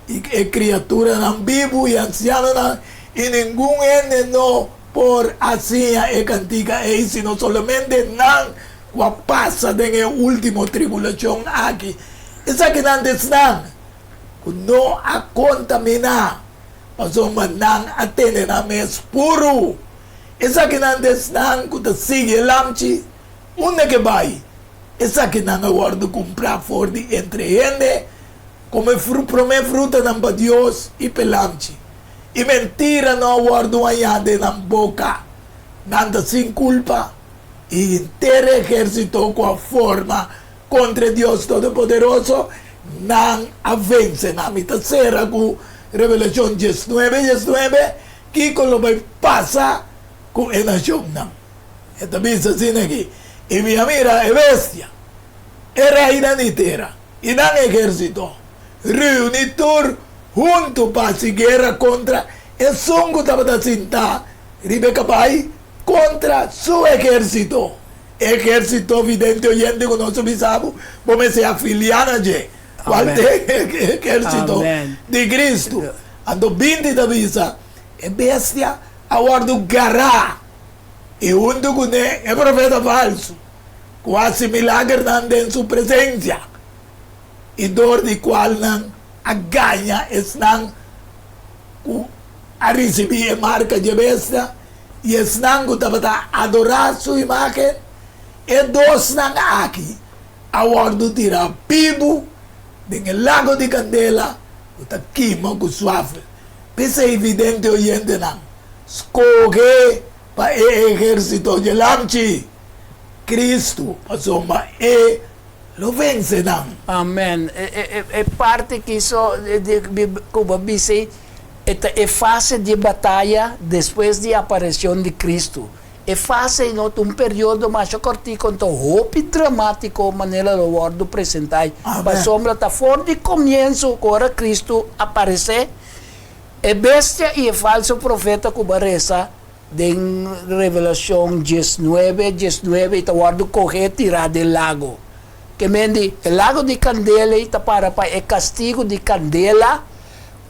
i e kriaturanan bibu i ansianonan, i ningun hende no por a siña e kantika ei sino solamente nan ku a pasa den e último tribulashon aki. Esakinan ta esnan ku no a kontaminá, pasobra nan a tene nan mes puru. Esakinan ta esnan ku ta sigui e Lamchi unda ke bai. Esakinan a wòrdu kumprá for di entre hende komo e promé frutanan pa Dios i pa e Lamchi. I mentira no a wòrdu hañá den nan boka. Nan ta sin kulpa, i henter e ehérsito ku a forma Kontra e Dios Todopoderoso, nan a vense nan. Mi ta sera ku Revelashon diesnuebe diesnuebe, kiko lo bai pasa ku e nashonnan. E ta bisa asina aki, I mi a mira e bestia, e reinan di tera i nan ehérsito reuní tur huntu pa hasi guera kontra esun ku tabata sintá riba e kabai, kontra su ehérsito. Ehérsito vidente oyente ku nos a bisa bo, bo mester afiliá na dje. Kual ta e ehérsito di Kristu? Anto binti ta bisa, E bestia a wòrdu gará, i huntu kuné e profeta falsu, ku hasi milagernan den su presensia, i dor di kualnan a gaña esnan ku a risibí e marka dje bestia i esnan ku tabata adorá su imágen, e dosnan aki a wòrdu tirá bibu den e lago di kandela ku ta kima ku suafel. P'esei, vidente oyentenan, skohe pa e ehérsito dje Lamchi, Kristu, pasobra e lo vense nan. Amen. E parti ki so ku bo bisa ei, E ta e fase di e bataya despues di aparecion di Cristo. E fase ei no ta un periodo masha kòrtiku, anto hopi dramátiko manera lo wòrdu presentá ei. Pasobra ta for di komienso ku ora Kristu aparesé, e bestia i e falso profeta ku bo a resa den Revelashon diesnuebe, diesnuebe i ta wòrdu kohé tirá den lago. Ke men di, e lago di kandela ei ta para pa e kastigu di kandela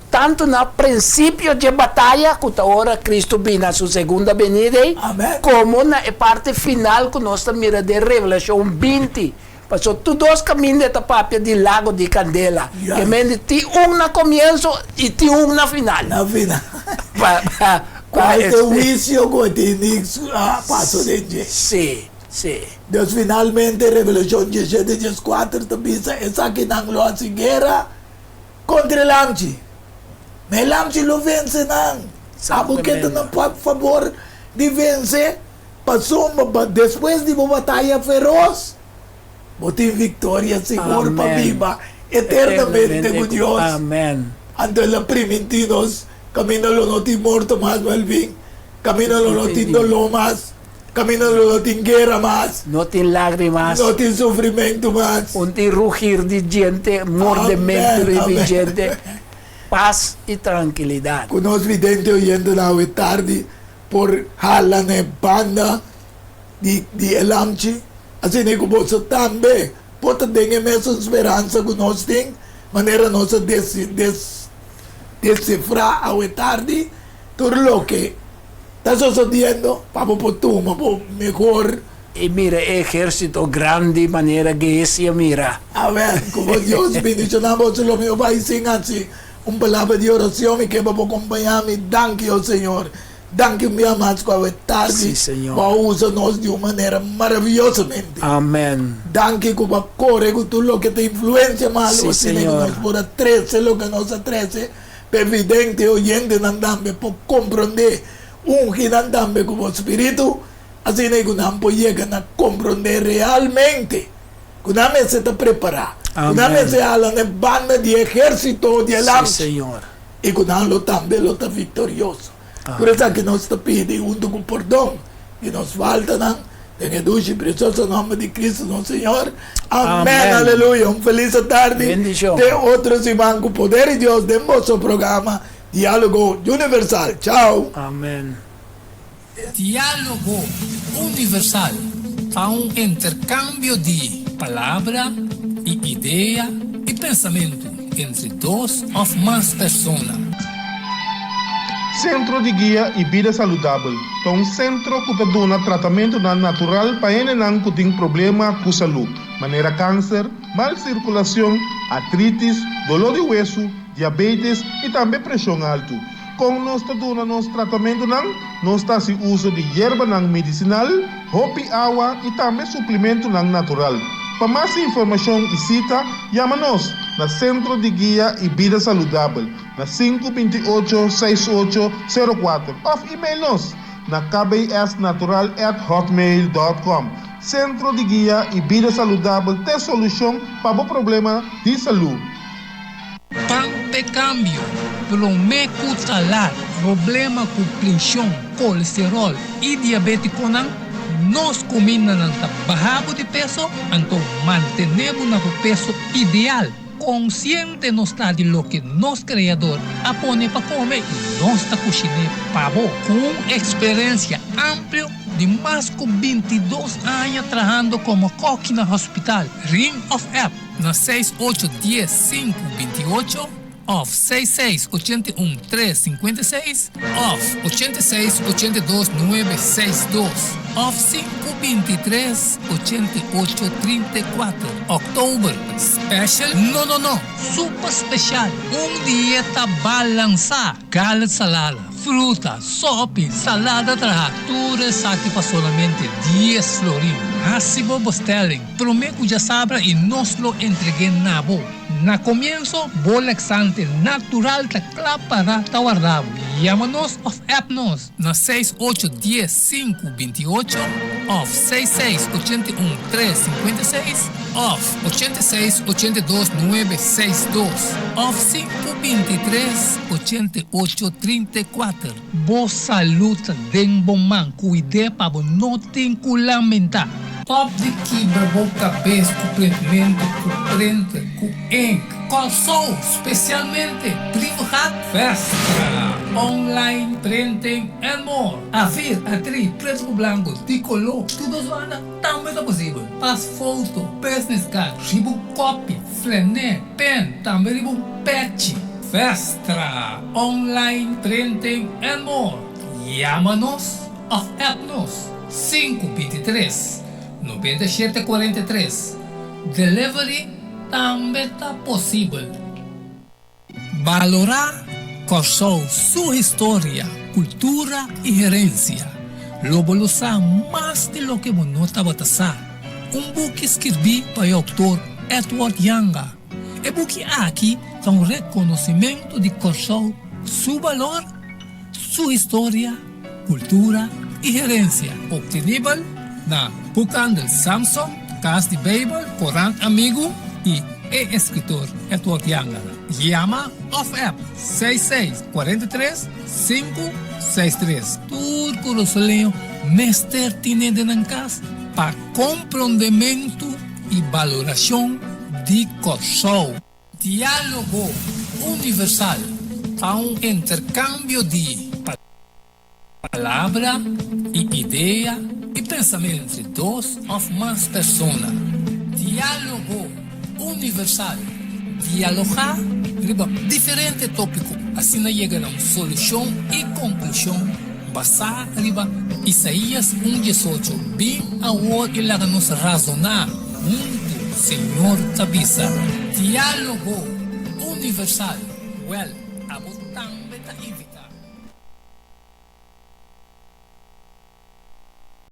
Tantu na prinsipio dje bataya, ku ta ora Kristu bini na su segunda benida ei, komo na e parti final ku nos ta mira den Revelashon 20. Pasobra tur dos kaminda e ta papia di lago di kandela. Ke men di tin un na komienso i tin un na final. Na final. Pa pa Kual ta e huisio ku e tin di paso den dje? Sí, sí. Dus finalmente Revelashon 17, 14 ta bisa esakinan lo hasi guera Kontra e lamchi. Ma e lamchi lo vense nan. Abo ke ta na fabor di vense, pasobra bo despues di bo bataya feros, bo tin viktoria sigur pa biba eternamente ku Dios. Anto el a primintí nos, kaminda lo no tin morto mas, Melvin, kaminda lo no tin doló mas. Kaminda lo no tin guera mas. No tin lágrimas. No tin sufrimentu mas. Un tin rugir di djente, mordementu riba e djente. Pas i trankilidat. Ku nos vidente oyentenan awe tardi por hala na e banda di di e lamchi, asina ku boso tambe por ta den e mesun speransa ku nos tin, manera nos a desifrá awe tardi tur loke Ta sosodiendo pa bo por tuma bo mehor. I mira e ehérsito grandi manera Geesi a mira. Amen. Ku bo Dios bendishoná boso lo mi bai sin hasi un palabra di oracion mi ke pa bo kompañá mi. Danki o Señor. Danki un bia mas ku awe tardi bo a usa nos di un manera maraviyosamente. Amen. Danki ku bo a kore ku tur loke ta influensia malu asina ku nos por a trese loke nos a trese. Pa evidente oyentenan tambe por komprondé, ungi nan tambe ku bo spiritu, asina ku nan por yega na komprondé realmente ku nan mester ta prepará, ku nan mester hala na e banda di e ehérsito di e Lamchi i ku nan lo tambe lo ta viktorioso. Tur esaki nos ta pidi huntu ku pordon di nos faltanan, den e dushi i presioso nomber di Cristo nos Señor. Amen. Aleluya. Un felis atardi. Te otro siman ku poder di Dios den boso programa Dialogo Universal. Chao. Amen. Dialogo Universal ta un intercambio di palabra y idea y pensamento entre dos of mas persona. Sentro di Guia i Bida Saludabel ta un sentro ku ta duna tratamentunan natural pa hendenan ku tin problema ku salú, manera kanser, mal sirkulashon, artritis, doló di wesu, diabetes i tambe preshon altu. Kon nos ta duna nos tratamentunan? Nos ta hasi uso di yerbanan medisinal, hopi awa i tambe suplimentunan natural. Pa mas informashon i sita, yama nos na Sentro di Guia i Bida Saludabel na sinku 28 68 04 òf email nos na kbsnatural at hotmail dòt kòm. Sentro di Guia i Bida Saludabel t'e solushon pa bo problema di salú. Pan p'e kambio, promé ku ta lat, problema ku preshon, kolesteròl i diabétikonan, nos kumindanan ta baha bo di peso, anto mantené bo na bo peso ideal. Konsiente nos ta di loke nos Kreador a pone pa kome i nos ta kushiné pa bo. Ku un eksperensia amplio di mas ku 22 aña trahando komo kòki na hospital, Ring òf app na seis ocho dies sinku 28 òf seis seis 81 tres 56 òf 86 82 nuebe seis dos òf sinku 23 88 34. Òktober special? No no no! Super special! Un dieta balansá! Garlic salada, fruta, sopi, salada traha, tur esaki pa solamente dies florin. Hasi bo bestelling prome ku djasabra i nos lo entreg'é na bo. Na komienso, bo laxante natural ta kla para ta warda bo. Yama nos òf app nos na seis ocho dies sinku 28. òf seis seis 81 tres 56 òf 86 82 nuebe seis dos òf sinku 23 88 34. Bo salú ta den bo man, kuid'é pa bo no tin ku lamentá. Stòp di kibra bo kabes ku printmentu, ku printer, ku ink. Kòrsou, spesialmente Brievengat, Vestra, online printing and more. A-vier, A-drie, pretu ku blanku, di koló, tur dos banda tambe ta posibel. Pas foto, business card, riba un kopi, flené, pen, tambe riba un pechi. Vestra, online printing and more. Yama nos òf app nos, sinku 23 97 43. Delivery tambe ta posibel. Balorá Kòrsou su historia, kultura i herensia. Lo bo lo sa mas di loke bo no tabata sa. Un buki skirbí pa e outor Edward Janga. E buki aki ta un rekonosimentu di Kòrsou su balor, su historia, kultura i herensia. Optenibel na Boekhandel Samson, Kas di Beibel, Korant Amigu i e eskritor Edward Janga. Yama òf app seis seis 43 sinku seis tres. Tur kurasoleño mester tine den nan kas pa komprondementu i balorashon di Kòrsou. Diálogo Universal ta un interkambio di palabra i idea i pensamentu entre dos òf mas persona. Diálogo Universal, Dialogá riba diferente tópiko asina yega na un solushon i konklushon basá riba Isaías un 18, Bin awor i laga nos razoná huntu, Señor ta bisa. Diálogo Universal, Wèl.